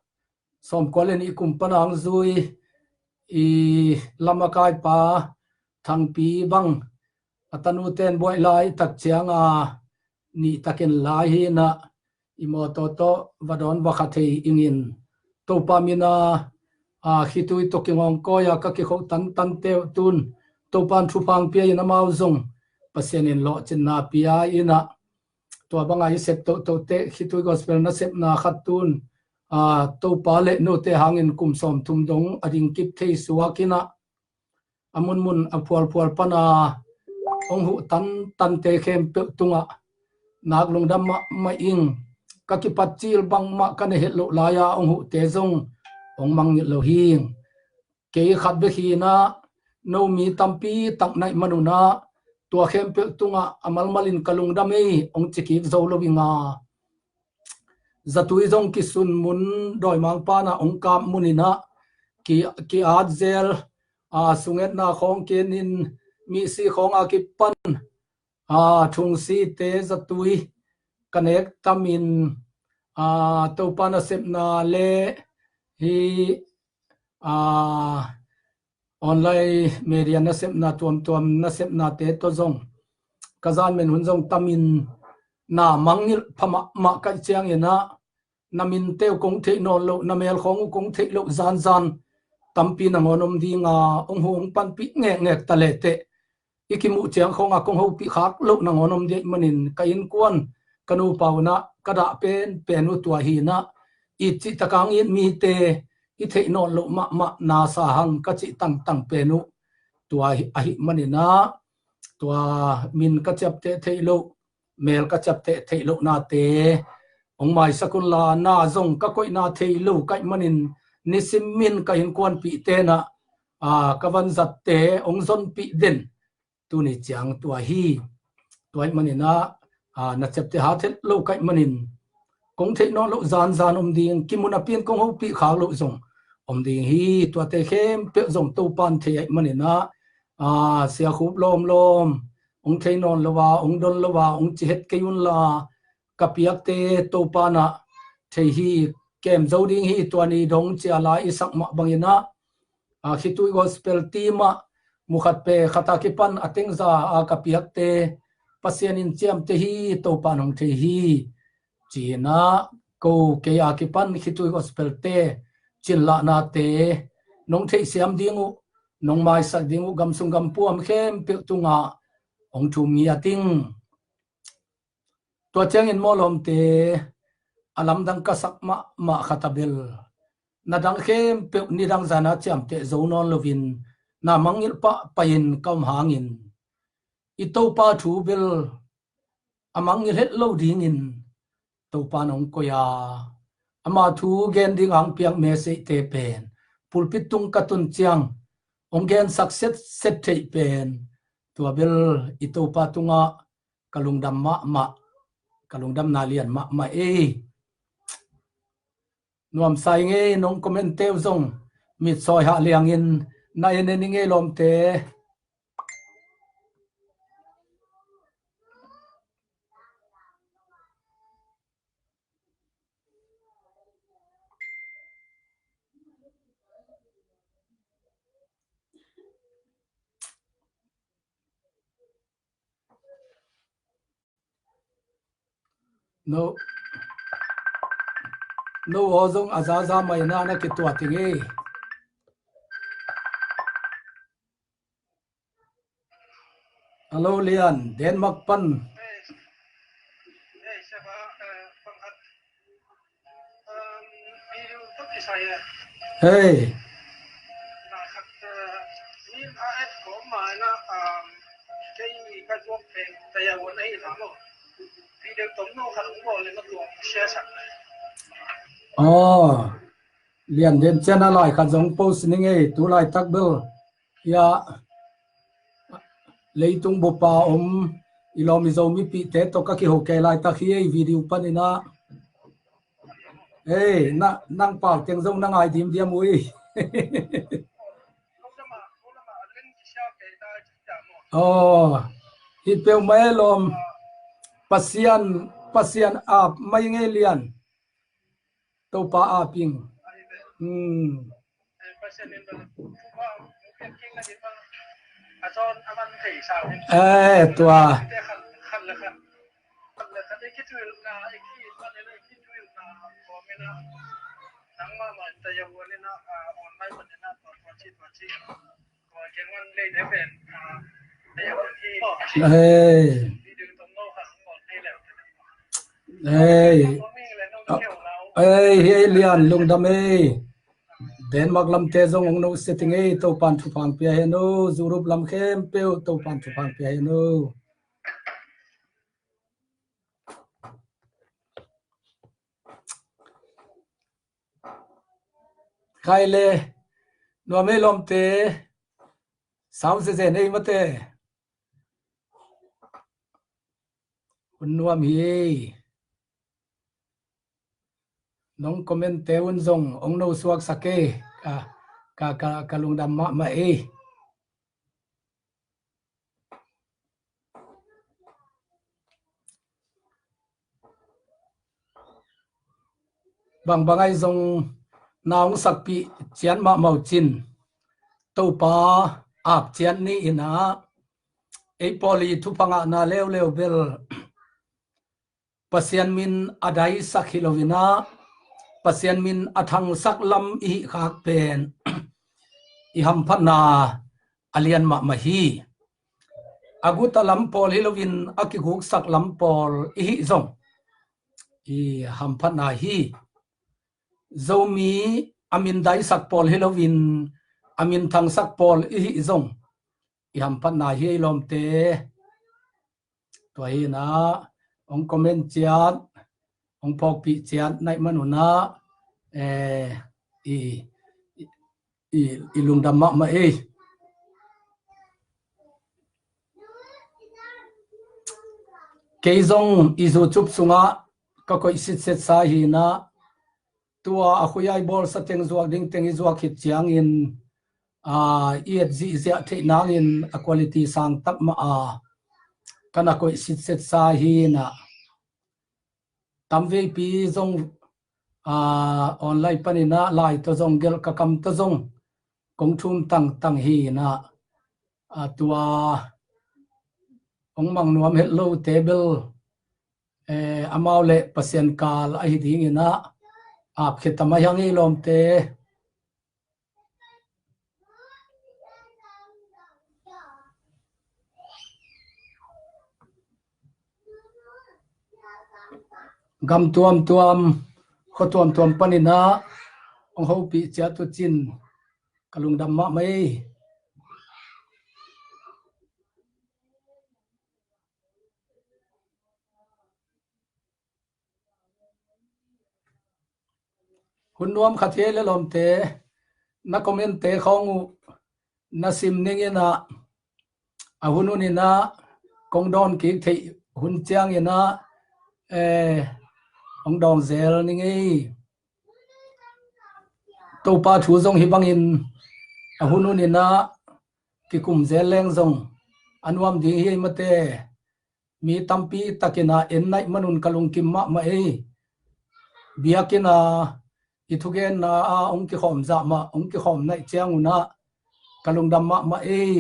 sawmkua le nih kum pana ang zui i lam a kaipa Thangpi bang a tanuten buaih lai tak cianga nih takin lai hi inah i mawtaw tawh va dawn va kha thei ingin Topa mina a khitui tawh kingawngkawi a ka kikhoh tantante uh tun Topan thupha pia in amau zong Pasian in lawhcinna pia inah tua banga i sep tohtohte khitui gospel nasepna khat tun Topa le note hangin kum sawmthum dong a ding kip thei suak in ah, a munmun a phualphual pana hong huh tantante khempeuh tungah nak lungdam mahmah ing. Ka kipat cil bangmah ka na het loh lai-a hong huhte zong hong mangngilh lo hi. Kei khat bek hi in ah, no mi tampi tak naih manun ah, tua khempeuh tungah a malmalin ka lungdam ei hong ci kik zo lo ing a, zatui zong kisun mun, dawimangpa na hong kap mun in ah, ki, ki-at zel, a, sungetna khawng kenin, misi khawng a kipan, a, thungsite zatui ka nek tamin, a, Topa nasepna le hi, a, online media nasepna tuamtuam nasepnate tawh zong ka zanmen hun zong tamin na mangngilh pha mahmah ka hih ciangin ah, na minte uh kong theih nawn loh, na mel khawng uh kong theih loh zanzan tampi nangawn om ding a, hong huh hong panpih ngekngek ta lehteh, i kimuh ciang khawngah kong hopih khak loh nangawn om ding ahih manin, ka innkuan ka nupa un ah ka dah penpen uh tua hi in ah, it cih tak a hong it mite i theih nawn loh mahmah na sa hang ka cih tangtang pen uh tua ahih manin ah, tua min ka ciapteh theih loh, mel ka ciapteh theih lohnate hong maisak unla, na zong ka koihna thei lo ka hih manin, nisim in ka innkuanpihte in ah, a, ka vanzatte hong zonpih den tuni ciang tua hi. Tua ahih manin ah, a, na ciapteh hat het lo ka hih manin, kong theih nawn loh zanzan om ding, kimu napi-in kong hopih khak loh zong om ding hi. Tuate khempeuh zong Topan thei ahih manin ah, a, Sia Khup lawmlawm, hong thei nawn lo a, hong don lo a, hong ci het kei unla, ka piakte Topa in ah thei hi. Kem zo ding hi, tua ni dong ci-a la i sak mah bangin ah, a, khitui gospel team ah mu khat pe khat a kipan a tengza a ka piakte Pasian in ciamteh hi, Topa in hong thei hi, ci-in ah ko kei a kipan khitui gospel-te cinlahnate nong theihsiam ding uh, nong maisak ding uh, gamsung gampuam khempeuh tungah hong thum ngiat ing. Tua ciangin maw lawmte, a lamdang ka sak mahmah khat a bel, na dang khempeuh nidang zan a ciamteh zo nawn loin, na mangngilh pahpah in ka om hangin, i Topa thu bel a mangngilh het lo dingin Topa in hong koih a, ama thu gen ding a hong piak message-te pen pulpit tung ka tun ciang hong gensak setset theih pen, tua bel i Topa tungah ka lungdam mahmah, ka lungdamna lian mahmah ei. Nuamsa ing ei, nong comment-te uh zong mitsawi hah liangin na en en ing ei lawmte. No, no aw zong a zaza mai na na kituat ing ei. Hello Lian, Denmark pan. Hei. Aw, Lian, den ciang a lai khat zong post ning ei, tu laitak bel. Ia, leitung bup a om i lawm i Zo mipihte tawh ka kiho kei laitak hi ei, video panin ah. Ei, na, nang pau teng zong na ngai dimdiam uh ei. Aw, hi peuhmah ei lawm. Pasian, Pasian ap mai ing ei Lian. Topa ap ing. Hmm. Eh, tua. Ei. Ei. Hei, hei, Lian, lungdam ei. Denmark lamte zong ong no setting ei, Topan thupha pia hen o, Europe lam khempeuh Topan thupha pia hen o. Khai le, nuam ei lawmte, sau zezen ei mate. Hun nuam hi ei. Nong comment te un zong ong no suaksak ei. Ka, ka, ka, ka lungdam mahmah ei. Bangbang ai zong na ong sakpih ciat mahmah uh cin, Topa ap ciat ni in ah, ei pawl i thupha ngahna leuleu bel Pasian min a daisak hi lo in ah, Pasian min a thangsak lam i hih khak pen i hamphatna a lian mahmah hi. A guta lam pawl hi lo in a kiguksak lam pawl i hih zong i hamphatna hi. Zomi a min daisak pawl hi lo in a min thangsak pawl i hih zong i hamphatna hi ei lawmte. Tua hi in ah ong comment ciat, ong phawkpih ciat naih man un ah, eh, i, i, i lungdam mahmah ei. Kei zong i YouTube sungah ka koih sitsetsa hi in ah, tua a khuai bawlsa teng zuak ding teng i zuak khit ciangin, aa, i et zihziah theih nangin a quality sang tak mah a, ka na koih sitsetsa hi in ah, tamveipi zong, aa, online panin ah lai tawh zong gelh ka kam tawh zong kong thum tangtang hi in ah, aa, tua ong mang nuam het lote bel, eh, amau le Pasian kal ahi ding in ah apkhia ta mai hang ei lawmte. Gam tuamtuam, khua tuamtuam panin ah ong hopih ciat uh cin ka lungdam mahmah ei. Hun nuam khat hi ei le lawmte, na comment te khawng uh na sim ning in ah, a hun hun in ah kong dawn kik theih hun ciangin ah, eh, ong dawng zel ning ei. Topa thu zong hi bangin a hun hun in ah kikum zel leng zong a nuam ding hi ei mate. Mi tampi takin ah en naih man un ka lungkim mahmah ei. Biakinn ah i thugenna ah ong kikhawm zah mah, ong kikhawm naih ciang un ah ka lungdam mahmah ei.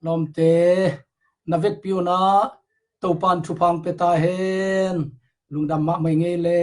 Lawmte, na vekpi un ah Topan thupha pia ta hen. Lungdam mahmah ing ei le.